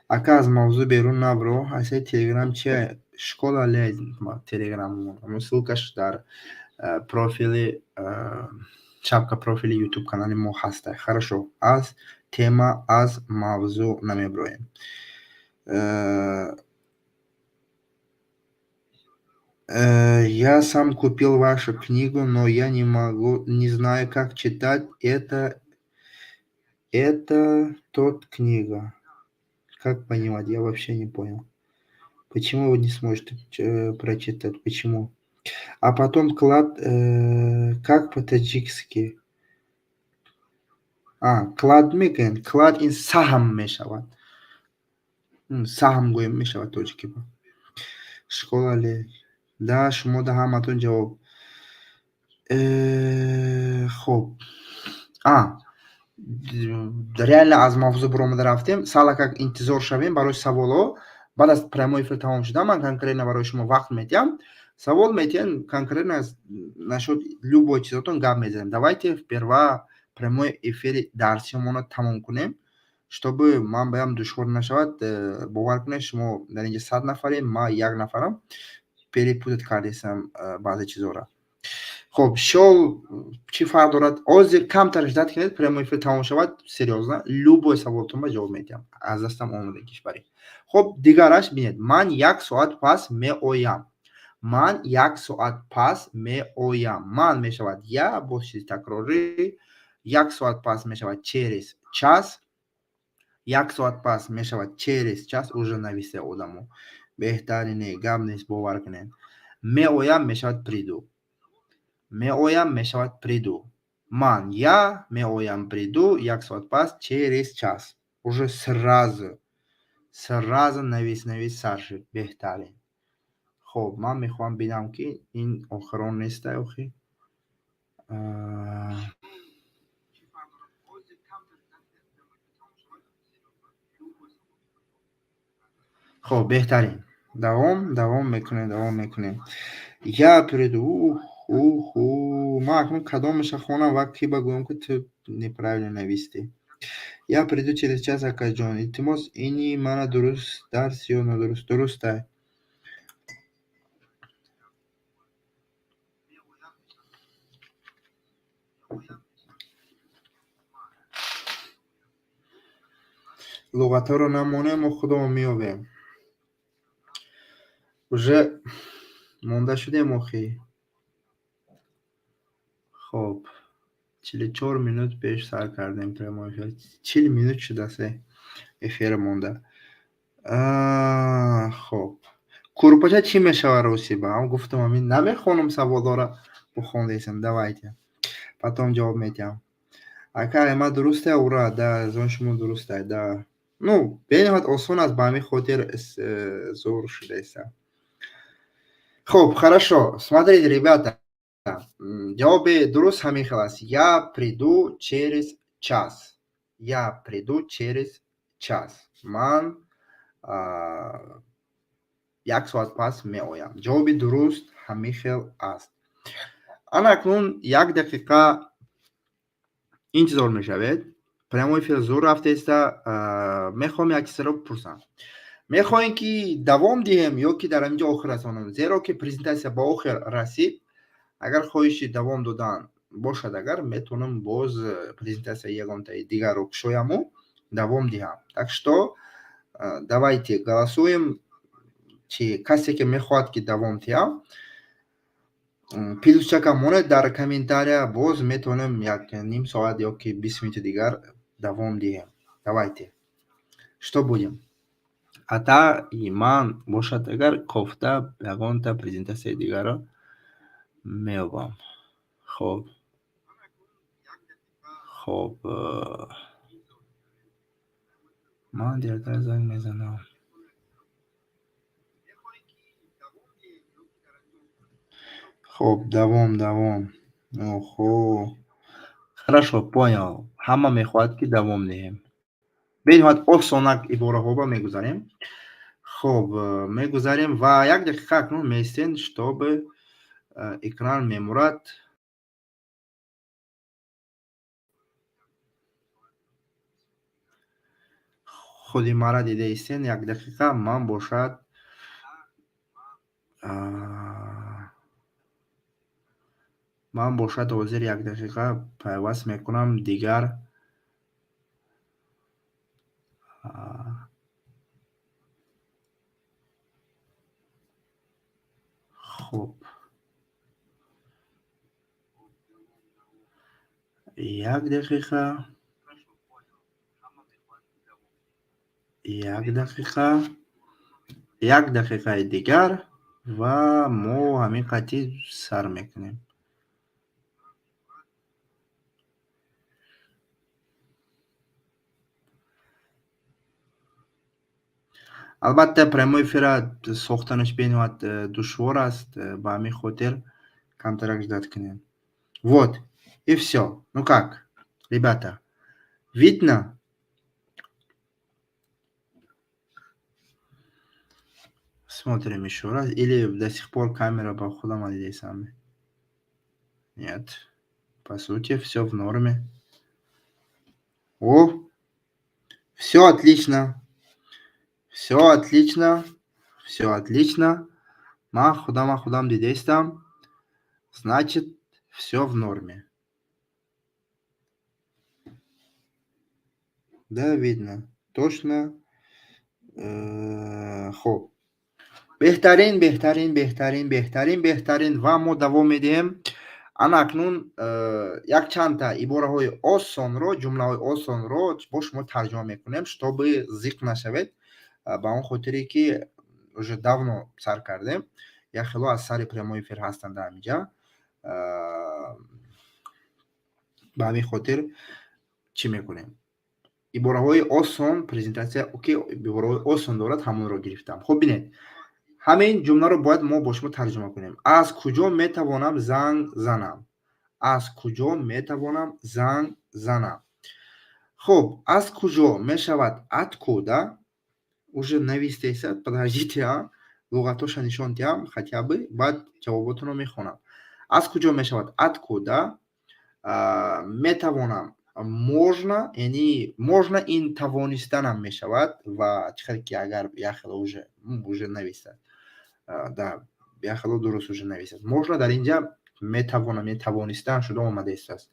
Ака, аз мавзӯъ берун набро. Ҳасаи Телеграм чия? Школа ле Телеграм, ссылкаш дар профили, шапка профили Ютуб канали мо ҳаста. Хорошо, аз тема, аз мавзӯъ намеброем. Я сам купил вашу книгу, но я не могу, не знаю, как читать. Это тот книга. Как понимать? Я вообще не понял. Почему вы не сможете прочитать? Почему? А потом клад, как по-таджикски? А, клад мегӯянд. Клад ин саҳм мешавад. Саҳм гӯем мешавад тоҷикӣ. Школа ле. Да, шумо да ҳаматон ҷавоб. Хуб. А, реально аз мавзӯъ буромада рафтем. Салакак интизор шавем барои саволҳо. Баъд аз прямой эфир тамом шуда, ман конкретно барои шумо вақт медиҳам. Савол медиҳем, конкретно насчет любой чизотон гап мезанем. Давайте сперва прямой эфири дарсиёмонро тамом кунем, чтобы ман баям душвор нашавад. Бовар кунед, шумо дар инҷа 100 нафарем, ман як нафарам, перепутать кардесам баъзе чизҳоро. Хуб, шол чӣ фарқ дорад? Ҳозир камтар ждать кунед, прямой эфир тамом шавад, серьёзно любой саволтон ба ҷавоб медиҳам аз дастам омодагиш барӣ. Хуб, дигараш бинед: ман як соат пас меоям. Ман як соат пас меоям. Ман мешавад я, боз чизи такрорӣ. Як соат пас мешавад через час. Як соат пас мешавад через час. Уже нависта одамо, беҳтарине, гап нест, бовар кунед. Меоям мешавад приду. Меоям мешавад приду. Ман я, меоям приду, як соат пас через час. Уже сразу сразу навис, навис, сар шуд. Беҳтарин. Хуб, ман мехоҳам бинам, ки ин охирон неста охи. Хуб, беҳтарин, давом, давом мекунем, давом мекунем. Я приду. Уху, ман акнун кадомаша хонам ва ки ба гӯям, ки ту неправильно навистӣ? Я приду через час, акаҷон. Илтимос, ини мана дуруст дарс ё нодуруст? Дурустай. Луғатҳоро намонем, мо худамон меёбем. Уже монда шудем охи. Хоб, 44 минут пеш сар кардем прямой эфир, 40 минут шудаст эфир монда. Хоб, курпача чӣ мешавад русӣ ба? Гуфтам, ҳамин намехонам саволҳоро, бухондесам. Давайте потом ҷавоб медиҳам. Ака, ма дурусте? Ура, да, аз он шумо дурустай, да. Ну, бениҳоят осон аст, ба ҳамин хотир зур шудаеста. Хуб, хорошо, смотрите, ребята, ҷавоби дуруст ҳамин хел аст: я приду через час. Я приду через час. Ман як соат пас меоям. Ҷавоби дуруст ҳамин хел аст. Ана акнун як дақиқа интизор мешавед. Прямой эфир зур рафтеста. Мехоҳам як чизеро бипурсам. Мехоҳем, ки давом диҳем ё ки дар ҳаминҷо охир расонем? Зеро ки презентатсия ба охир расид. Агар хоҳиши давом додан бошад, агар метавонам, боз презентатсияи ягонтаи дигарро кушояму давом диҳам. Так что давайте голосуем. Чи касе ки мехоҳад, ки давом диҳам, плюсчака монед дар комментария. Боз метавонем як ним соат ё ки 20 минути дигар давом диҳем. Давайте, что будем? Ата ман бошад, агар кофта ягонта презентатсияи дигарро меёбам. Хоб, ман дертар занг мезанам. Хоб, давом. Охо, хорошо, понял. Ҳама мехоҳад, ки давом диҳем. Бениҳоят осонак ибораҳоба мегузарем. Хоб, мегузарем ва як дақиқа акнун меистем, чтобы экран мемурад. Худи мара дида истен. Як дақиқа. Ман бошад ҳозир як дақиқа пайваст мекунам дигар. Хуб, як дақиқа, як дақиқа, як дақиқаи дигар ва мо ҳамин қатъи сар мекунем. Албатта, прямой эфира сохтанаш бениҳоят душвор аст, ба ҳамин хотир камтарак ждать кунем. Вот и всё. Ну как, ребята, видно? Смотрим ещё раз. Или до сих пор камера ба худам дидесам? Нет, по сути всё в норме. О, всё отлично, всё отлично, всё отлично. Ман худам дидестам, значит, всё в норме. Да, видно точно. Хуб, беҳтарин, беҳтарин, беҳтарин, беҳтарин, беҳтарин. Ва мо давом медиҳем. Ана акнун якчандта ибораҳои осонро, ҷумлаҳои осонро бо шумо тарҷума мекунем, чтобы зиқ нашавед, ба он хотире ки уже давно сар кардем. Як хело аз сари прямой эфир ҳастанд дар ҳаминҷа. Ба ҳамин хотир чӣ мекунем? Ибораҳои осон, презентатсия ки ибораҳои осон дорад, ҳамонро гирифтам. Хуб, бинед, ҳамин ҷумларо бояд мо бо шумо тарҷума кунем. Аз куҷо метавонам занг занам? Аз куҷо метавонам занг занам? Хуб, аз куҷо мешавад откуда. Уже навистеса, подождите, а луғатоша нишон диҳам хотя бы, баъд ҷавоботонро мехонам. Аз куҷо мешавад откуда. Метавонам можно, яъне можно ин тавонистанам мешавад. Ва чӣ хел ки агар яхело уже нависад, да, яхело дуруст уже нависад. Можно дар инҷа метавонам, яъне тавонистан шуда омадаистааст.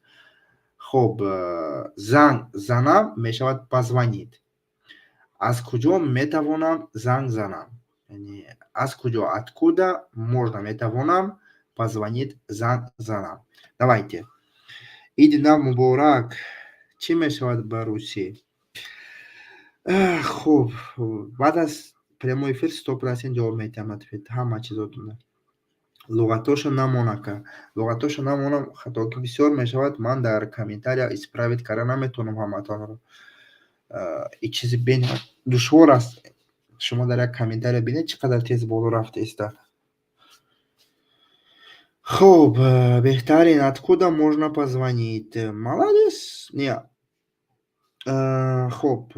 Хуб, занг занам мешавад позвонить. Аз куҷо метавонам занг занам? Яъне аз куҷо откуда, можно метавонам, позвонить занг занам. Давайте. Иди нав муборак чӣ мешавад ба русӣ? Хуб, баъд аз прямой эфир 100% ҷавоб медиҳам, ответ ҳама чизотона. Луғатоша намонака, луғатоша намонам, хатоки бисёр мешавад. Ман дар комментария исправить карда наметавонам ҳаматонро. И чизи бениҳоят душвор аст. Шумо дар як комментария бинед, чӣ қадар тез боло рафта иста. Хуб, беҳтарин. Откуда можно позвонить? Молодец. Не, хуб,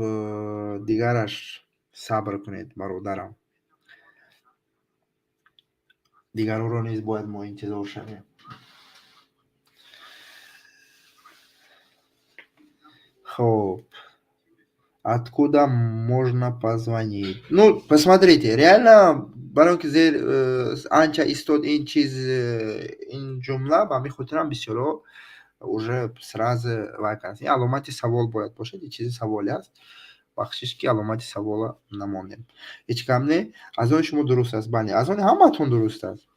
дигараш сабр кунед, бародарам. Дигарҳоро низ бояд мо интизор шавем. Хоб, откуда можно позвонить? Ну, посмотрите, реально, барои он ки зер анча истод ин чиз, ин ҷумла, ба ҳамин хотирам бисёро уже сразу вай кард. Ин аломати савол бояд бошад, ин чизи саволе аст. Бахшиш, ки аломати савола намондем. Ҳеҷ гап не, аз они шумо дуруст аст, бале, аз они ҳамаатон дуруст аст.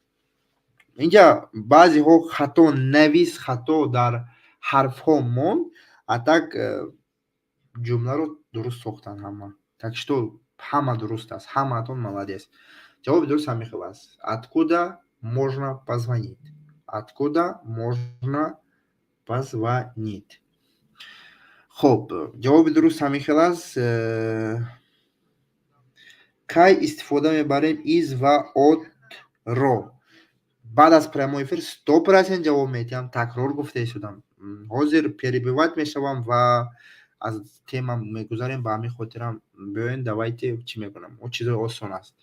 Инҷа баъзеҳо хато навис, хато дар ҳарфҳо монд, а так ҷумларо дуруст сохтанд ҳама. Так что ҳама дуруст аст, ҳамаатон молодец. Ҷавоби дуруст ҳамин хел аст: откуда можно позвонить? Откуда можно позвонить? Хоб, ҷавоби дуруст ҳамин хел аст. Кай истифода мебарем из ва от ро? Баъд аз прямой эфир 100% ҷавоб медиҳам. Такрор гуфта истодам, ҳозир перебивать мешавам ва аз тема мегузарем. Ба ҳамин хотирам биёен, давайте, чӣ мекунам, о, чизои осон аст.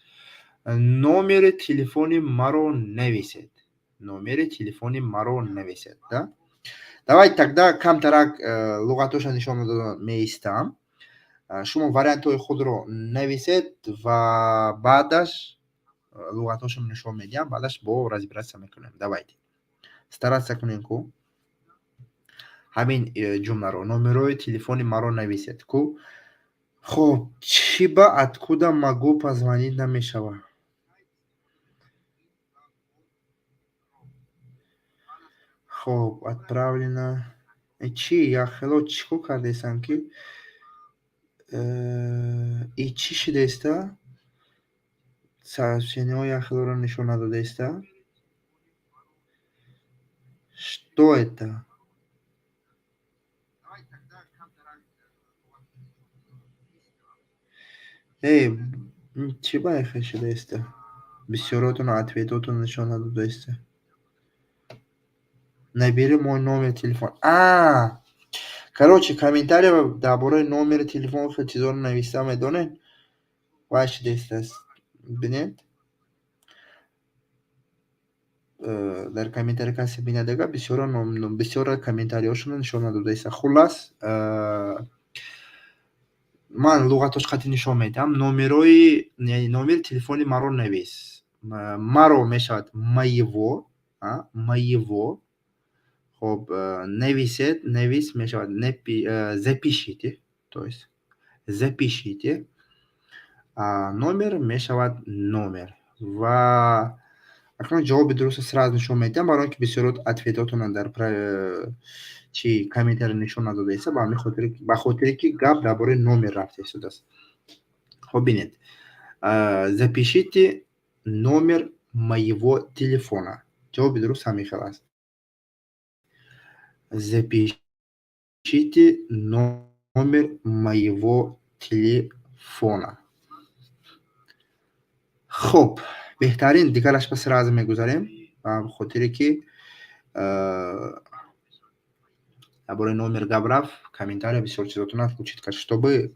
Номери телефони маро нависед, номери телефони маро нависед, да. Давайте тогда камтарак луғатоша нишон дода меистам, шумо вариантҳои худро нависед ва баъдаш луғатҳошро нишон медиҳам, баъдаш бо разбираться мекунем. Давайте стараться кунем ку ҳамин ҷумларо: номерои телефони маро нависед ку. Хоб, чӣ ба «откуда могу позвонить» намешавад? Хоб, отправлено. Чӣ яхело чӣ кор кардесам, ки и чӣ шидаиста? Сообщениҳо яхелоро нишон надодаиста. Что это? Эй, чӣ ба яхел шидаиста? Бисёротон ответотон нишон надодаиста. Набери мой номер телефон. А, короче, комментария дар бораи номери телефон хел чизоро нависта, медонед, вай шидаистааст. Бинед, дар комментария касе бинадага, бисёра бисёра комментариҳошонро нишон надодаиста. Хуллас, ман луғатош қатъи нишон медиҳам. Номерои, номери телефони маро навис. Маро мешавад моего, моего. Хоб, нависед, навис мешавад запишите, то есть запишите. Номер мешавад номер. Ва акнун ҷавоби дурустро сразу нишон медиҳам, барои он ки бисёрот ответотонро дар чи комментария нишон надодаиста, ба ҳамин хотире, ба хотире ки гап дар бораи номер рафта истодааст. Хоб, бинед, запишите номер моего телефона. Ҷавоби дуруст ҳамин хел аст: запишите номер моего телефона. Хоб, беҳтарин. Дигараш ба сразу мегузарем, ба хотире ки дар бораи номер гап рафт, комментария бисёр чизотона включить кард, чтобы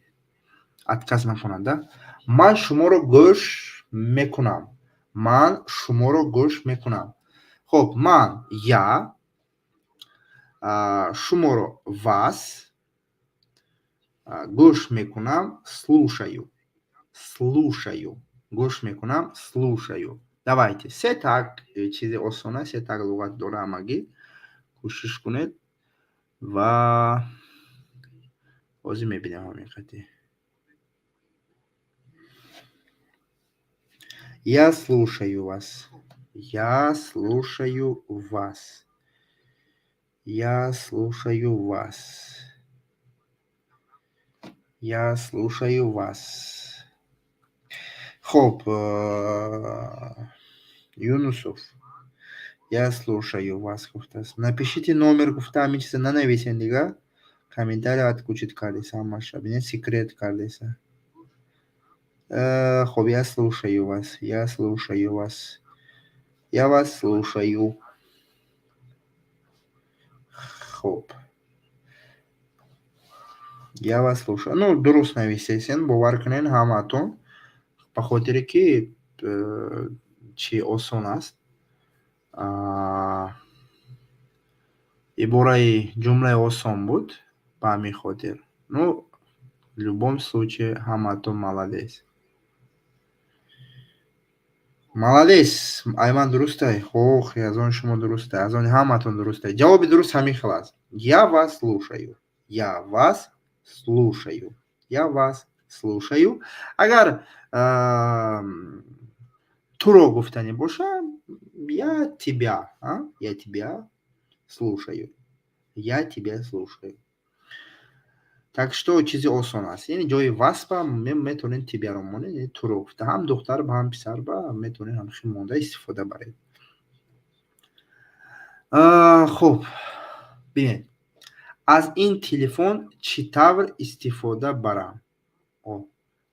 отказ накунад, да. Ман шуморо гӯш мекунам, ман шуморо гӯш мекунам. Хоб, ман — я, шуморо — вас, гӯш мекунам — слушаю, слушаю, гӯш мекунам — слушаю. Давайте, се так чизи осона, се так луғат дора, ҳамагӣ кӯшиш кунед ва ҳозир мебинем ҳамин қати. Я слушаю вас, я слушаю вас, я слушаю вас, я слушаю вас. Хоб, Юнусов, я слушаю вас гуфтааст. Напишите номер гуфта, ҳамин чиза нанависен, дига комментария отключить кардеса ҳамаша, бинед, секрет кардеса. Хоб, я слушаю вас, я слушаю вас, я вас слушаю. Хоб, я вас слушаю. Ну, дуруст нависесен, бовар кунен ҳамаатон, ба хотире ки чи осон аст. Ибораи ҷумлаи осон буд, ба ҳамин хотир. Ну, в любом случае, ҳаматон молодец. Молодец, Айман дурустай? Ох, аз он шумо дурустай, аз они ҳаматон дурустай. Ҷавоби дуруст ҳамин хел аст: я вас слушаю, я вас слушаю, я вас слушаю. Агар туро гуфтанӣ боша, я тебя, я тебя слушаю, я тебя слушаю. Так что чизи осон аст. Яъне ҷои вас ба метавонед тебя ро монед, яъне туро гуфта, ҳам духтар ба, ҳам писар ба метавонед ҳамхел монда истифода баред. Хуб, бинед: аз ин телефон чӣ тавр истифода барам?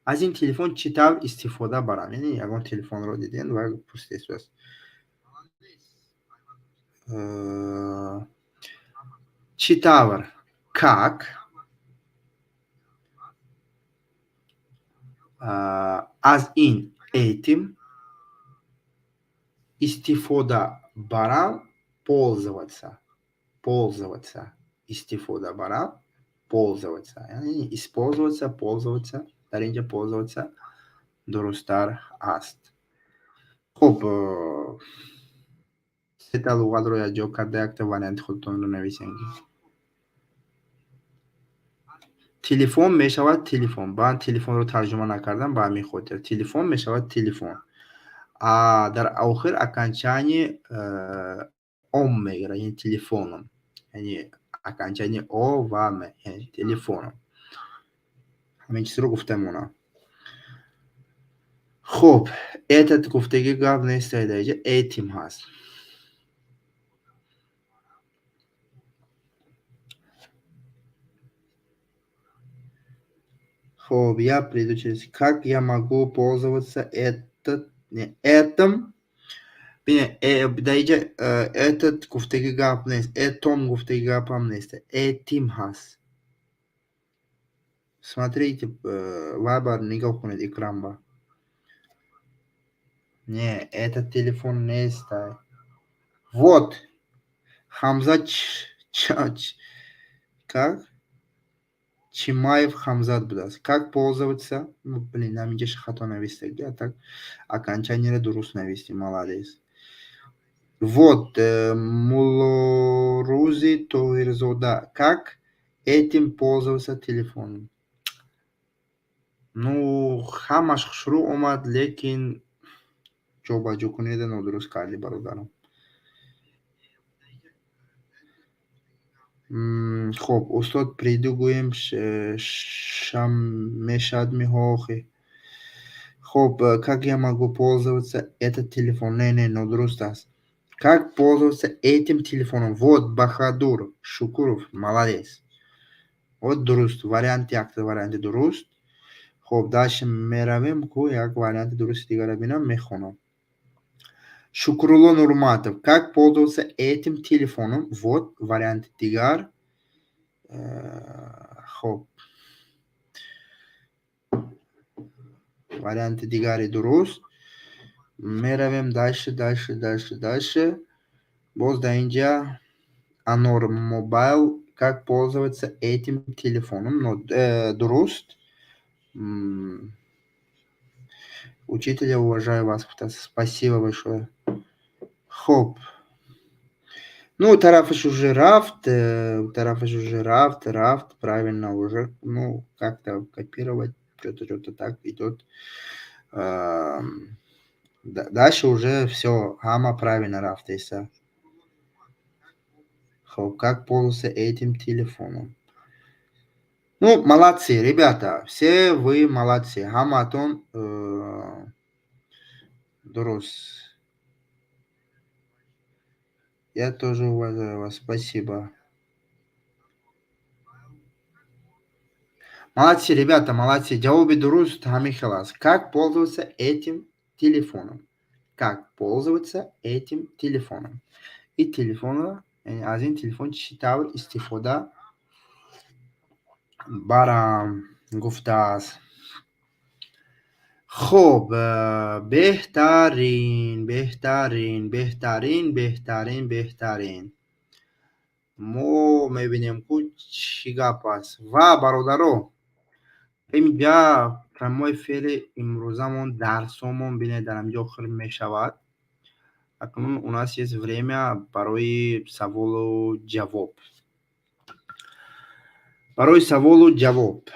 Аз ин телефон чӣ тавр истифода барам? Яъне ягон телефонро дидем ва пурсидааст. Чӣ тавр — как, аз ин — этим, истифода барам — пользоваться, пользоваться, истифода барам — пользоваться, яъне использоваться, пользоваться. Дар инҷа пользоваться дурусттар аст. Хуб, сета луғатро якҷо карда, якта варианти худтонро нависем. Телефон мешавад телефон. Ман телефонро тарҷума накардам ба ҳамин хотир. Телефон мешавад телефон, а дар охир окончание ом мегирад, яъне телефоном, яъне окончание о ва м, яъне телефоном. Ҳамин чизро гуфта монам. Хуб, этот гуфтагӣ гап нест, дар инҷа этим ҳаст. Хуб, я приду через. Как я могу пользоваться этот, не, этом? Бинед, дар инҷа этот гуфтагӣ гап нест, этом гуфтагӣ гапам нест, этим ҳаст. Смотрите, вайбар нигоҳ кунед, экранба. Не, этот телефон нест. Вот Хамзат, как Чимаев Хамзат будааст. Как пользоваться? Ну, блин, ҳаминҷаш хато навистагӣ, а так окончание ро дуруст навистӣ, молодец. Вот Муллорузи Тоҳирзода: как этим пользоваться телефоном? Ну, ҳамаш хушрӯ омад, лекин ҷобаҷо кунида нодуруст кардӣ, бародарам. Хуб, устод, приду гӯем, шам мешавад меҳохи. Хуб, как я могу пользоваться этот телефон? Не, не, нодуруст аст. Как пользоваться этим телефоном? Вот Баҳадур Шукуров, молодец. Вот дуруст варианти, якта варианти дуруст. Хуб, дальше меравем, ку як варианти дурусти дигарро бинам, мехонам. Шукрулло Нурматов: как пользоваться этим телефоном? Вот варианти дигар. Хуб, варианти дигари дуруст. Меравем дальше, дальше, дальше, дальше. Боз дар инҷа Анор Мобайл: как пользоваться этим телефоном? Дуруст. Учитель, я уважаю вас. Спасибо большое. Хуб, ну, тарафаш уже рафт, тарафаш уже рафт, рафт, правильно уже, ну, как-то копировать, что-то, что-то так идет. Дальше уже все, ҳама правильно рафтеса. Хуб, как пользоваться этим телефоном? Ну, молодцы, ребята, все вы молодцы. Ҳаматон дуруст. Я тоже уважаю вас, спасибо. Молодцы, ребята, молодцы. Ҷавоби дуруст ҳамин хел аст: как пользоваться этим телефоном? Как пользоваться этим телефоном? И телефонро, яъне аз ин телефон чӣ тавр истифода барам, гуфтааст. Хуб, беҳтарин, беҳтарин, беҳтарин, беҳтарин, беҳтарин. Мо мебинем, ку чӣ гап аст. Ва бародаро, инҷа прямой эфири имрӯзамон, дарсомон, бинед, дар ҳаминҷо охир мешавад. Акнун у нас есть время барои саволу ҷавоб. Барои саволу ҷавоб.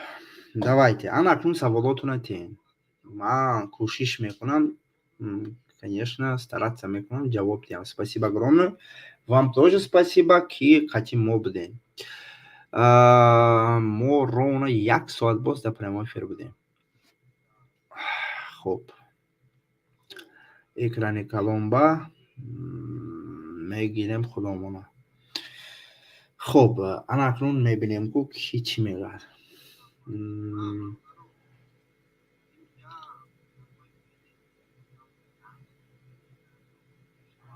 Давайте, ана акнун саволотона тиҳем. Ман кӯшиш мекунам, конечно, стараться мекунам ҷавоб диҳам. Спасибо огромное. Вам тоже спасибо, ки қати мо будем. Мо ровно як соат боз дар прямой эфир будем. Хуб, экрани калонба мегирем худомона. Хуб, ана акнун мебинем, ку ки чӣ мегӯяд.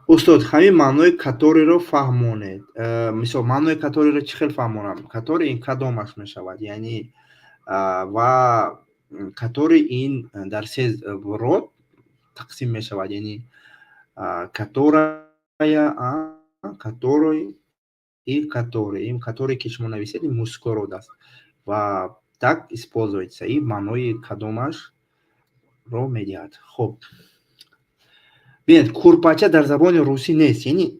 Устод, ҳамин маънои который ро фаҳмонед. Мисол, маънои который ро чӣ хел фаҳмонам? Который ин кадомаш мешавад, яъне ва который ин дар се род тақсим мешавад, яъне которая, который и который. Ин который, ки шумо нависед, ин мужской род аст ва так используется и маънои кадомашро медиҳад. Хуб, бинед, курпача дар забони русӣ нест, яъне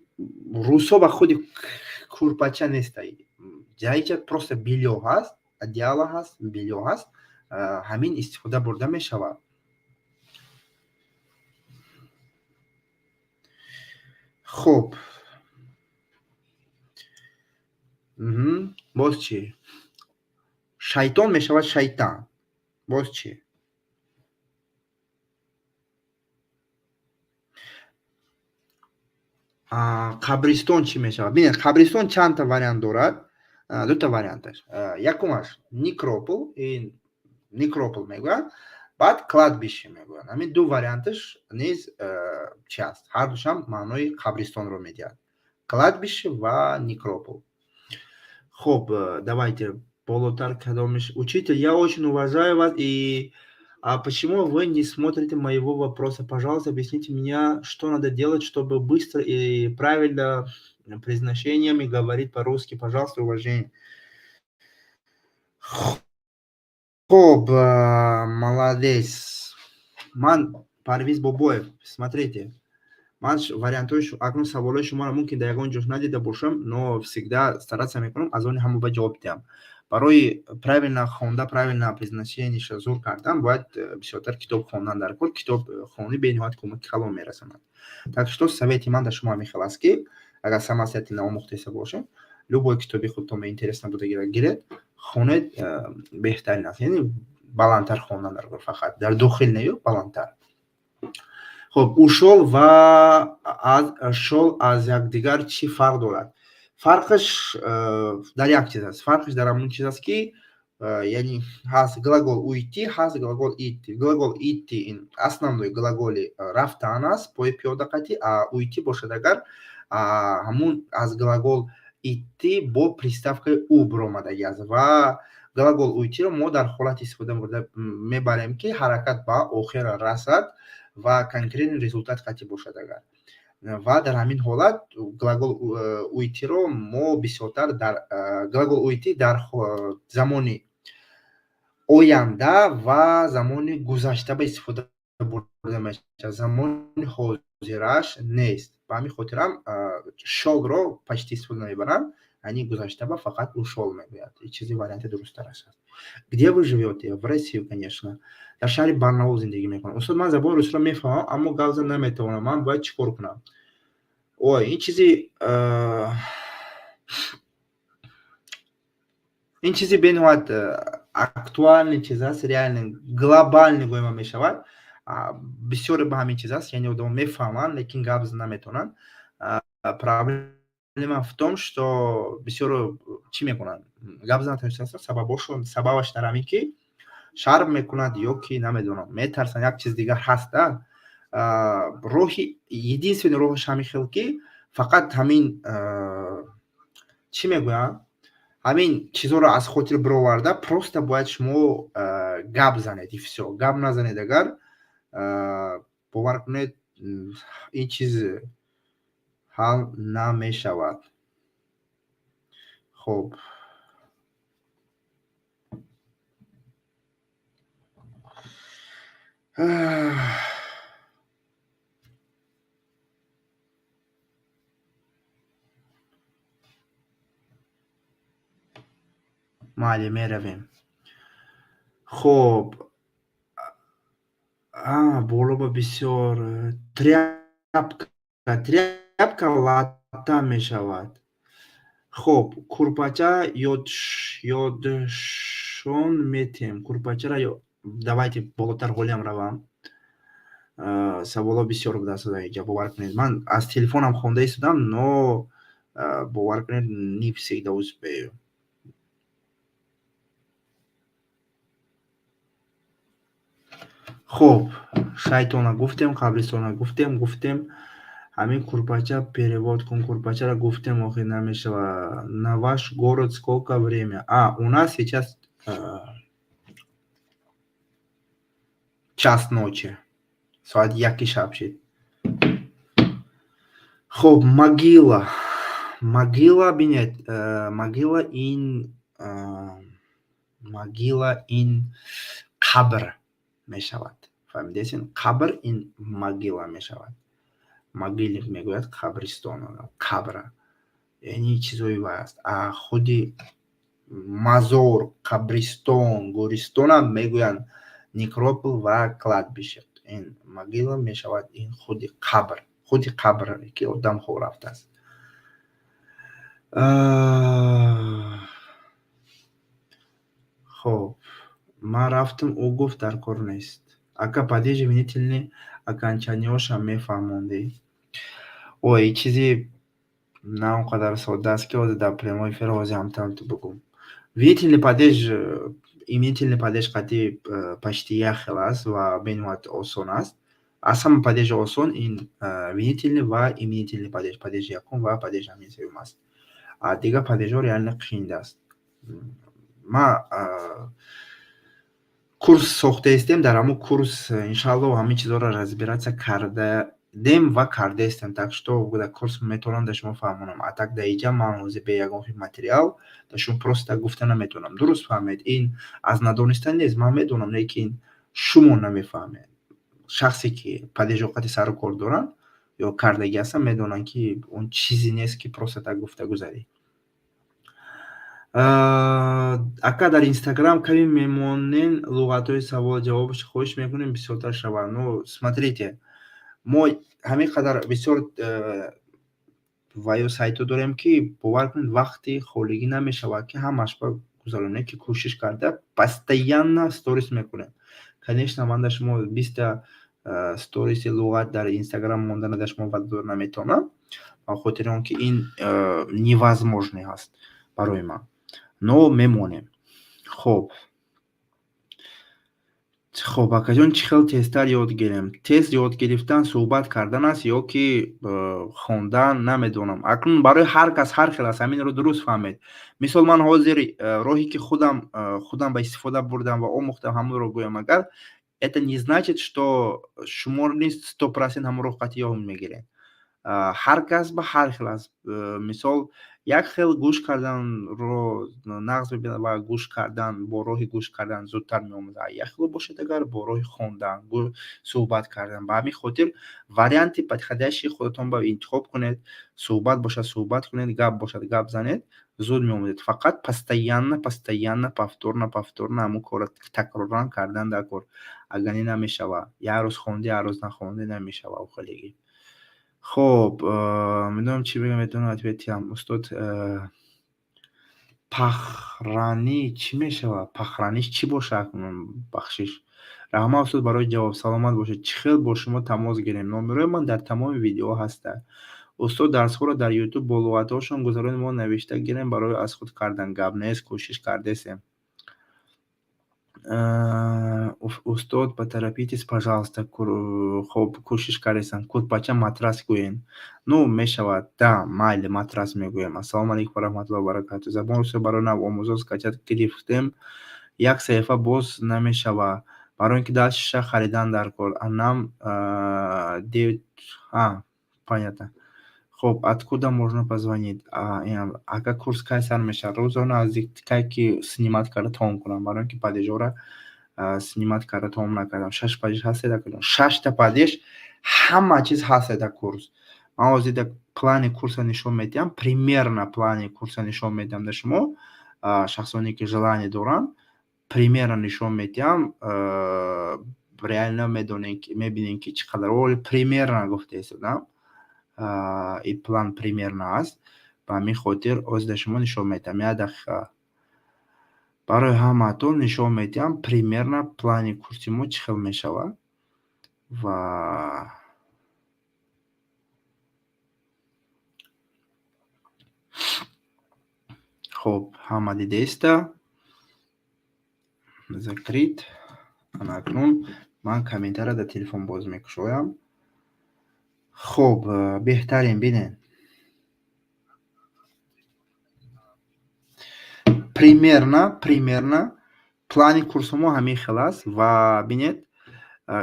русҳо ба худи курпача неста. Ҷайча просто бельё ҳаст, одеяло ҳаст, бельё ҳаст, ҳамин истифода бурда мешавад. Хуб, боз чӣ? Шайтон мешавад шайтан. Боз чӣ? Қабристон чӣ мешавад? Бинед, қабристон чандта вариант дорад. Дута варианташ: якумаш некропол, ин некропол мегӯянд, баъд кладбище мегӯянд. Ҳамин ду варианташ низ чи аст, ҳардушам маънои қабристонро медиҳад: кладбище ва некропол. Хуб, давайте болотар кадомиш. Учитель, я очень уважаю вас, и а почему вы не смотрите моего вопроса? Пожалуйста, объясните мне, что надо делать, чтобы быстро и правильно произношениями говорить по-русски. Пожалуйста, уважение. Хоб, молодец. Ман Парвиз Бобоев, смотрите. Ман вариантҳои акнун саволҳои шуморо мумкин дар ягон ҷош надида бошам, но всегда стараться мекунам аз они ҳама ба ҷавоб диҳам. Барои правильно хонда, правильно произношение ша зур кардан бояд бисёртар китоб хондан дар кор. Китоб хонӣ бениҳоят кӯмаки калон мерасонад. Так что совет и ман дар шумо ҳамин хел аст, ки агар самостоятельно омӯхтеса бошед, любой китоби худтон интересно будагиро гиред, хонед, беҳтарин аст. Яъне баландтар хондан дар кор, фақат дар дохил нею, баландтар. Хуб, ушёл ва аз шёл аз якдигар чӣ фарқ дорад? Фарқаш дар як чиз аст. Фарқаш дар ҳамон чиз аст, ки яъне ҳаст глагол уйти, ҳаст глагол идти. Глагол идти ин основной глаголи рафтан аст, пои пиёда қатӣ, а уйти бошад агар, ҳамун аз глагол идти бо приставка и у биромадагӣ аст. Ва глагол уйти ро мо дар ҳолати истифода мебарем, ки ҳаракат ба охир расад ва конкретный результат қатъӣ бошад агар. Ва дар ҳамин ҳолат глагол уйти ро мо бисёртар дар глагол уйти дар замони оянда ва замони гузашта ба истифода бурда мешавад, замони ҳозираш нест. Ба ҳамин хотирам шёл ро почти истифода намебаранд, яъне гузашта ба фақат ушёл мегӯяд. Чизи варианти дурусттараш аст. Где вы живете? В России, конечно, дар шаҳри Барнаул зиндагӣ мекунам. Устод, ман забони русиро мефаҳмам, аммо гап зада наметавонам. Ман бояд чӣ кор кунам? Ой, ин чизи бениҳоят актуальный чиз аст, реальный, глобальный гӯема мешавад. Бисёре ба ҳамин чиз аст, яъне одамо мефаҳманд, лекин гап зада наметавонанд. Проблема в том, что бисёро чӣ мекунанд, гап зада натавонистанд. Сабабошон, сабабаш дар ҳамин, ки шарм мекунад ё ки намедонам, метарсанд, як чиз дигар ҳаста. Роҳи единственный роҳаш ҳамин хел, ки фақат ҳамин чӣ мегӯянд, ҳамин чизҳоро аз хотир бироварда, просто бояд шумо гап занед и всё. Гап назанед агар, бовар кунед, ин чиз ҳал намешавад. Хуб, майли, меравем. Хуб, боло ба бисёр тряпка, тряпка латта мешавад. Хуб, курпача ёдшон метем, курпачара. Давайте болотар ҳолиам равам. Саволо бисёр будааст инҷа, бовар кунед, ман аз телефонам хонда истодам, но бовар кунед, не всегда успею. Хуб, шайтона гуфтем, қабристона гуфтем, гуфтем ҳамин курпача перевод кун, курпачаро гуфтем, охир намешава. На ваш город сколько время? А у нас сейчас час ночи, соат 1 шаб шид. Хуб, могила, могила, бинед, могила ин, могила ин қабр мешавад, фаҳмидесин? Қабр ин могила мешавад. Могильник мегӯяд қабристон, қабра, яъне чизҳои вай аст. А худи мазор, қабристон, гӯристонам мегӯянд некропол ва кладбище. Ин могила мешавад, ин худи қабр, худи қабр, ки одам хоб рафтааст. Хуб, ман рафтам, ӯ гуфт, дар кор нест. Ака, падежи винительный окончаниҳошам мефаҳмондӣ? Ой, чизи на он қадар содда аст, ки ҳозир дар прямой эфир ҳозир ҳамтам бигӯм. Винительный падеж именительный падеж қатъи почти як хел аст ва бениҳоят осон аст. Аз ҳама падежи осон ин винительный ва именительный падеж, падежи якум ва падежи ҳамин сеюм аст. А дигар падежҳо реально қиин аст. Ма курс сохтаистем, дар ҳамун курс, иншаалло, ҳамин чизҳоро разбираться кардадем ва кардаистем, так что дар курс метавонам дар шумо фаҳмонам. А так дар иҷа ман ҳозир бе ягон хел материал дар шумо просто гуфта наметавонам. Дуруст фаҳмед, ин аз надонистан нест, ман медонам, лекин шумо намефаҳмед. Шахсе ки падежҳо қати сару кор доранд ё кардагӣ ҳастанд, медонанд, ки он чизе нест, ки просто так гуфта гузарӣ. Ака, дар Инстаграм каме мемонен луғатҳои савол ҷавобаш, хоҳиш мекунем, бисёртар шавад. Ну, смотрите, мо ҳамин қадар бисёр ва ё сайтҳо дорем, ки бовар кунед, вақти холигӣ намешавад, ки ҳамаш ба гузаронем, ки кӯшиш карда постоянно сторис мекунем. Конечно, ман дар шумо 20-та сториси луғат дар Инстаграм мондана дар шумо ваъда дода наметавонам, ба хотири он ки ин невозможный ҳаст барои ман, но мемонем. Хуб, акаҷон, чӣ хел тезтар ёд гирем? Тез ёд гирифтан суҳбат кардан аст ё ки хондан, намедонам. Акнун барои ҳар кас ҳар хел аст, ҳаминро дуруст фаҳмед. Мисол, ман ҳозир роҳе ки худам ба истифода бурдам ва омӯхтам, ҳамонро гӯям агар, это не значит, что шумо низ 100% ҳамон роҳ қатъи ёд мегиред. Ҳар кас ба ҳар хел аст. Мисол, як хел гӯш карданро нағз мебинад ва гӯш кардан, бо роҳи гӯш кардан зудтар меомӯзад. Як хело бошад агар, бо роҳи хондан, суҳбат кардан. Ба ҳамин хотир варианти подходящий худатон ба интихоб кунед. Суҳбат бошад, суҳбат кунед, гап бошад, гап занед, зуд меомӯзед. Фақат постоянно, постоянно, повторно, повторно ҳамун корро такроран кардан дар кор. Агар не, намешавад. Як рӯз хондӣ, як рӯз нахондӣ, намешавад охелегӣ. Хуб, медонам чӣ бигӯям, метавонам ответ диҳам. Устод, пахранӣ чӣ мешавад? Пахраниш чӣ бошад акнун, бахшиш? Раҳмат, устод, барои ҷавоб, саломат бошед. Чӣ хел бо шумо тамос гирем? Номерои ман дар тамоми видеоҳо ҳастанд. Устод, дарсҳоро дар Ютуб бо луғатҳошон гузаронед, мо навишта гирем барои аз худ кардан. Гап нест, кӯшиш кардесем. Устод, поторопитесь, пожалуйста. Хуб, кӯшиш кардесам. Курпача матрас гӯен. Ну, мешавад, да, майли, матрас мегӯем. Ассалому алайкум ва раҳматуллоҳи ва баракату. Забони русиро барои навомӯзон скачать гирифтем. Як саҳифа боз намешавад. Барои ин ки дальше харидан дар кор. А нам девять. А, понятно. Хуб. Хоб, откуда можно позвонить? Ака, курс кай сар мешавад? Рӯзо наздик, кай ки снимать карда тамом кунам, барои он ки падежора снимать карда тамом накардам. Шаш падеж ҳастед, акаҷон, шашта падеж, ҳама чиз ҳастед дар курс. Ман ҳозир дар плани курса нишон медиҳам, примерно плани курса нишон медиҳам дар шумо, шахсоне ки желание доранд, примерно нишон медиҳам. Реально медонем, мебинем, ки чӣ қадар оли примерно гуфта истодам. И план примерно аст, ба ҳамин хотир ҳозир дар шумо нишон медиҳам. Як дақиқа, барои ҳамаатон нишон медиҳам примерно плани курси мо чӣ хел мешавад. Ва хоб, ҳама дидаиста, закрыть. Ана, акнун ман комментария дар телефон боз мекушоям. Хоб, беҳтарин, бинед, примерно плани курси мо ҳамин хел аст. Ва бинед,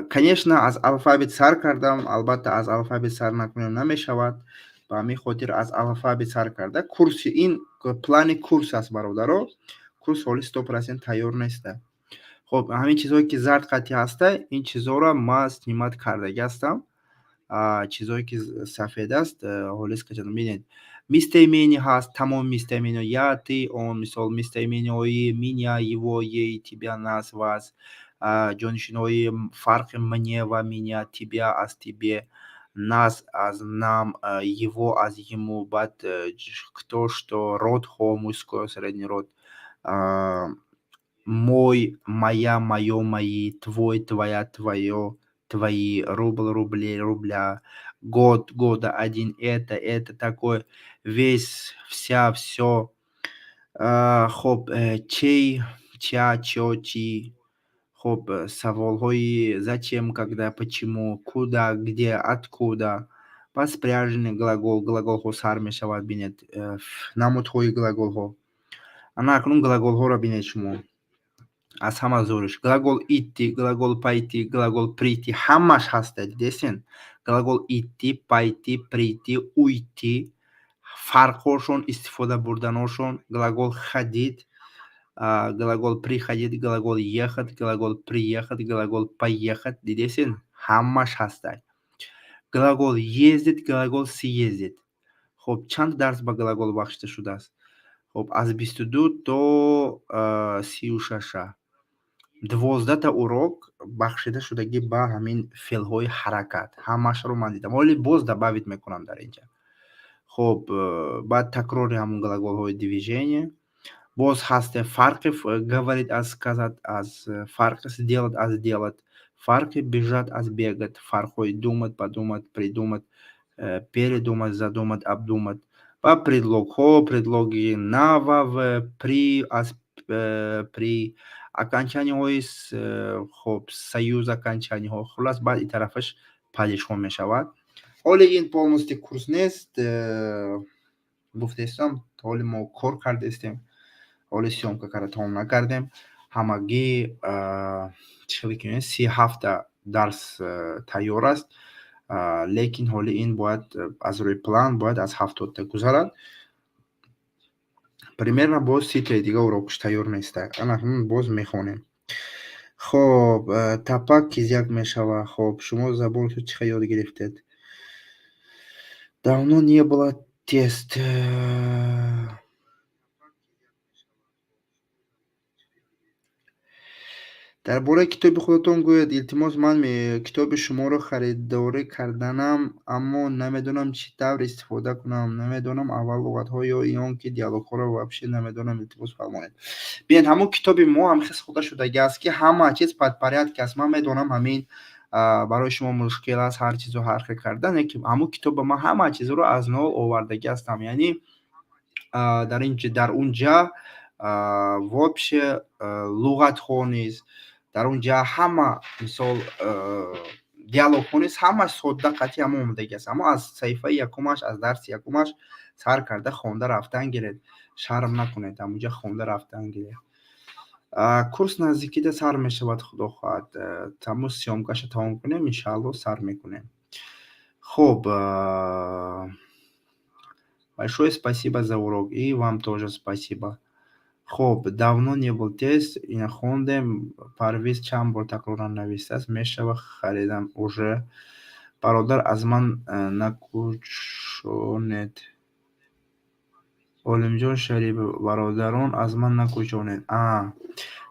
конечно, аз алфавит сар кардам. Албатта, аз алфавит сар накунем, намешавад. Ба ҳамин хотир аз алфавит сар карда курси, ин плани курс аст, бародаро. Курс ҳоли 100% тайёр неста. Хоб, ҳамин чизҳое ки зард қатъи ҳаста, ин чизҳоро ман снимать кардагӣ ҳастам. Чизҳое ки сафед аст, ҳоли скачать. Бинед, местоимение ҳаст, тамоми местоимение: я, ты, он, мисол, местоимениҳои меня, его, ей, тебя, нас, вас, ҷонишинҳои фарқи мне ва меня, тебя аз тебе, нас аз нам, его аз ему, баъд кто, что, родҳо, мужской, средний род, мой, моя, моё, мои, твой, твоя, твоё, твои, рубль, рублей, рубля, год, года, один, это, такой, весь, вся, всё. Хоб, чей, чья, чьё, чьи. Хоб, саволҳои зачем, когда, почему, куда, где, откуда. Пас спряженный глагол, глаголҳо сар мешавад, бинед, намудҳои глаголҳо. Ана, акнун глаголҳоро бинед шумо. Аз ҳама зӯриш глагол идти, глагол пойти, глагол прийти, ҳамаш ҳаста, дидесен? Глагол идти, пойти, прийти, уйти, фарқҳошон, истифода бурданошон, глагол ходить, глагол приходить, глагол ехать, глагол приехать, глагол поехать, дидесен? Ҳамаш ҳаста. Глагол ездить, глагол съездить. Хоб, чанд дарс ба глагол бахшида шудааст? Хоб, аз 22 то 36-а 12-та урок бахшида шудагӣ ба ҳамин феълҳои ҳаракат. Ҳамашро ман дидам, ҳоли боз добавить мекунам дар инҷа. Хоб, баъд такрори ҳамун глаголҳои движение боз ҳасте, фарқи говорить аз сказать, аз фарқи сделать аз делать, фарқи бежать аз бегать, фарқҳои думать, подумать, придумать, передумать, задумать, обдумать ва предлогҳо, предлоги на ва в, при аз при, окончаниҳои, хоб, союз окончаниҳо. Хуллас, баъд ин тарафаш падежҳо мешавад. Ҳоли ин полностью курс нест, гуфтаистам, ҳоли мо кор кардаистем, ҳоли съёмка карда тамом накардем. Ҳамагӣ чӣ хеле ки 37-та дарс тайёр аст, лекин ҳоли ин бояд аз рӯи план бояд аз 70-та гузарад. Примерно боз 30-таи дига урокш тайёр неста. Ана, боз мехонем. Хоб, тапак кизяк мешава. Хоб, шумо забонро чӣ хел ёд гирифтед? Давно не было тест. Дар бораи китоби худатон гӯед, илтимос. Ман китоби шуморо харидорӣ карданам, аммо намедонам, чӣ тавр истифода кунам. Намедонам, аввал луғатҳо ё он ки диалогҳоро, вообще намедонам, илтимос, фармоед. Бинед, ҳамон китоби мо ҳам хел сохта аст, ки ҳама чиз под порядке аст. Ман медонам, ҳамин барои шумо мушкил аст, ҳар чизо ҳар хел кардан, лекин ҳамон китоба ман ҳама чизро аз нол овардагӣ ҳастам. Яъне дар он ҷа вообще луғатҳо низ дар он ҷа ҳама, мисол, диалогҳо низ ҳамаш содда қатъи ҳама омодагӣ аст. Аммо аз саҳифаи якумаш, аз дарси якумаш сар карда хонда рафтан гиред, шарм накунед, ҳамунҷа хонда рафтан гиред. Курс наздикида сар мешавад, худо хоҳад. Тамоз съёмкаша тамом кунем, иншаалло, сар мекунем. Хуб. Большое спасибо за урок. И вам тоже спасибо. Хоб, давно не был тест, ина хондем. Парвиз чанд бор такроран навистааст. Мешава харидам уже. Бародар, аз ман накучонед. Олимҷон Шарипов, бародарон, аз ман накучонед. А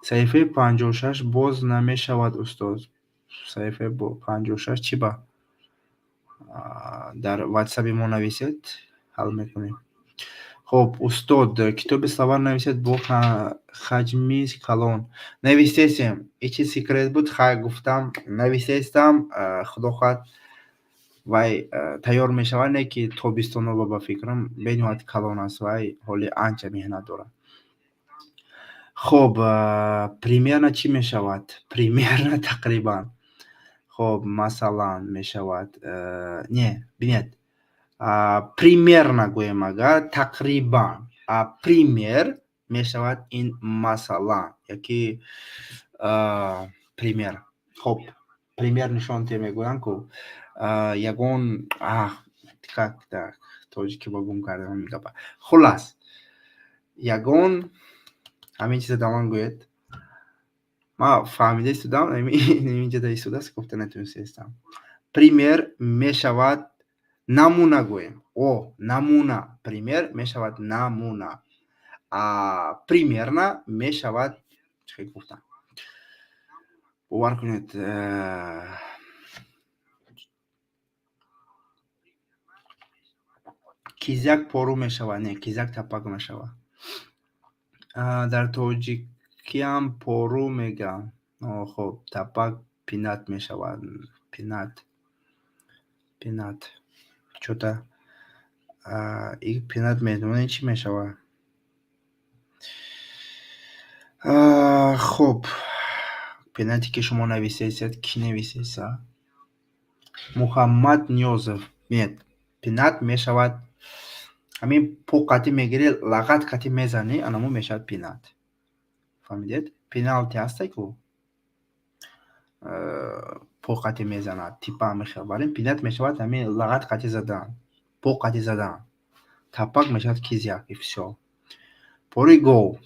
саҳифаи 56 боз намешавад, устоз. Саҳифаи 56 чӣ ба? Дар ватсаби мо нависед, ҳал мекунем. Хоб, устод, китоби словар нависед бо ҳаҷми калон. Нависесем. Ичи секрет буд, хай, гуфтам, нависестам, худо хоҳад, вай тайёр мешавад, не ки тобистонова, ба фикрам, бениҳоят калон аст, вай ҳоли анча меҳнат дорад. Хоб, примерно чӣ мешавад? Примерно, тақрибан. Хоб, масалан мешавад. Не, бинед, примерно гӯем агар, тақрибан, а пример мешавад ин масалан яки пример. Хоб, пример нишон те мегӯянд ку ягон, как так, тоҷикӣ ба гум кардам ҳамин гапа. Хуллас, ягон ҳамин чиза да ман гӯед. Ман фаҳмида истодам, инҷа да истодааст, гуфта натонистаистам. Пример мешавад намуна гӯем. О, намуна. Пример мешавад намуна, а примерно мешавад чӣ гуфтам, бовар кунед. Кизяк пору мешавад, не, кизяк тапак мешавад. Дар тоҷикиам пору мегӯям. Хоб, тапак пинать мешавад, пинать, пинать чё-то и пинать медонед чӣ мешавад? Хоб, пинать е ки шумо нависесед, кӣ нависеса? Муҳаммад Ниёзов. Нет, пинать мешавад ҳамин по қатӣ мегирӣ, лағат қатӣ мезанӣ, анамо мешавад пинать. Фаҳмидед? Пеналти ҳасте ку, по қатӣ мезанад, типа ҳамин хел. Барин пинать мешавад ҳамин лағат қатӣ задан, по қатӣ задан. Тапак мешавад кизяк, и всё. Пори гов.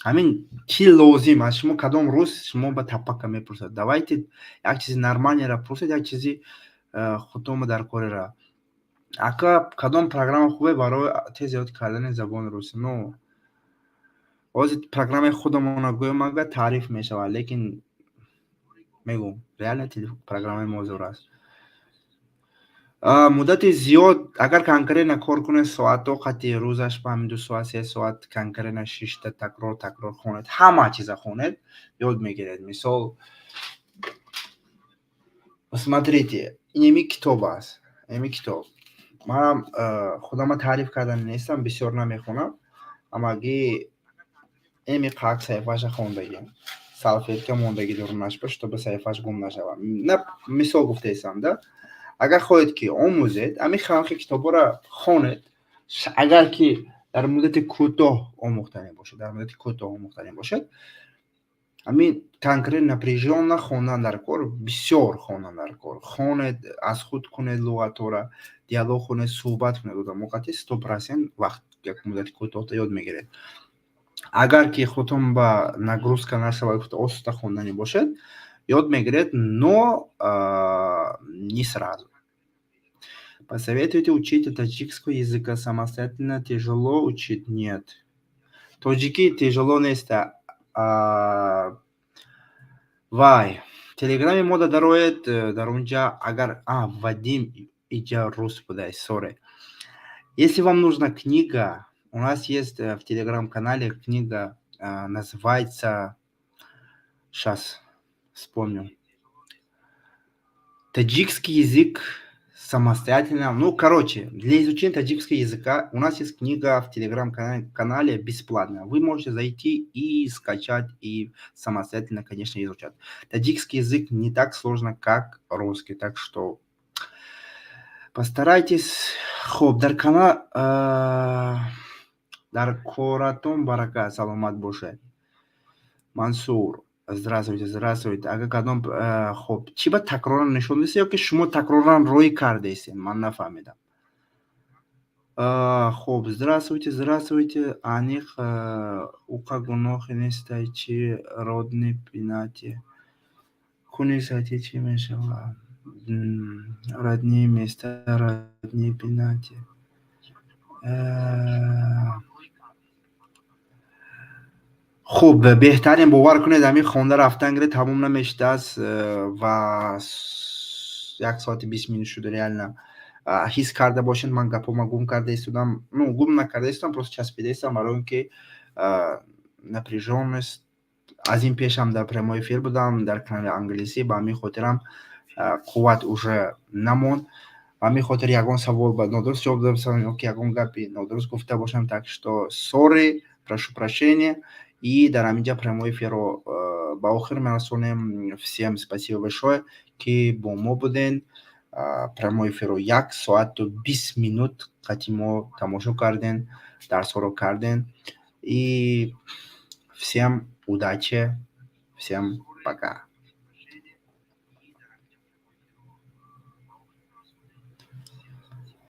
Ҳамин чӣ лозим аз шумо? Кадом рӯз шумо ба тапака мепурсад? Давайте як чизи нормальный ра пурсед, як чизи худтонба дар корера. Ака, кадом программа хубе барои тез ёд кардани забони русӣ? Ну, ҳозир программаи худамона гӯем агар, таъриф мешавад, лекин мегӯм, реально программаи мо зӯр аст. Муддати зиёд агар конкретно кор кунед, соатҳо қати рӯзаш ба ҳамин 2 соат, 3 соат конкретно шишта такрор такрор хонед, ҳама чиза хонед, ёд мегиред. Мисол, смотрите, инеми китоб аст, инеми китоб. Манам худама таъриф кардан нестам, бисёр намехонам, амаги эми қак саҳифаша хондагим, салфетка мондагӣ дурунашба, чтобы саҳифаш гум нашавад. На, мисол гуфтаистам да. Агар хоҳед ки омӯзед, ҳамин ханхи китобҳоро хонед. Агар ки дар муддати кӯтоҳ омӯхтанӣ бошед, дар муддати кӯтоҳ омӯхтанӣ бошед, ҳамин конкретно напряжённо хондан дар кор, бисёр хондан дар кор. Хонед, аз худ кунед луғатҳоро, диалог хонед, суҳбат кунед одамо қати, 100% вақт як муддати кӯтоҳта ёд мегиред. Агар ки худтон ба нагрузка нашавад, гуфта, оста хонданӣ бошед, ёд мегиред, но не сразу. Посоветуйте учить таджикского языка самостоятельно, тяжело учить? Нет, тоҷикӣ тяжело неста. Вай, телеграми мода дароед, дар онҷа агар Вадим иҷа рус будай, сори. Если вам нужна книга, у нас есть в телеграм-канале книга, называется, сейчас вспомню, «Таджикский язык самостоятельно». Ну, короче, для изучения таджикского языка у нас есть книга в телеграм-канале бесплатно. Вы можете зайти и скачать, и самостоятельно, конечно, изучать. Таджикский язык не так сложно, как русский, так что постарайтесь. Хоб, дар канал, дар коратон барака, саломат бошед. Мансур, здравствуйте, здравствуйте. Агар кадом, хоб, чӣ ба такроран нишон десед ё ки шумо такроран рӯй кардаистед, ман нафаҳмидам. Хуб, здравствуйте, здравствуйте. Аниқ уқа гуноҳе нестай, чи родни пинати. Куни сати чӣ мешавад? Родные места, родные пинати. Хуб, беҳтарин, бовар кунед, ҳамин хонда рафтан гире тамом намешудааст ва 1 соати 20 минут шуда. Реально ҳис карда бошед, ман гапома гум карда истодам, ну, гум накарда истодам, просто часпида истодам, барои он ки напряжённость. Аз ин пешам дар прямой эфир будам дар канали англисӣ, ба ҳамин хотирам қувват уже намонд. Ба ҳамин хотир ягон савол ба нодуруст ҷавоб додам ё ки ягон гапи нодуруст гуфта бошам, так что sorry, прошу прощения. И дар ҳаминҷа прямой эфирро ба охир мерасонем. Всем спасибо большое, ки бо мо буден. Прямой эфирро 1 соату 20 минут қати мо тамошо карден, дарсҳоро карден. И всем удачи, всем пока.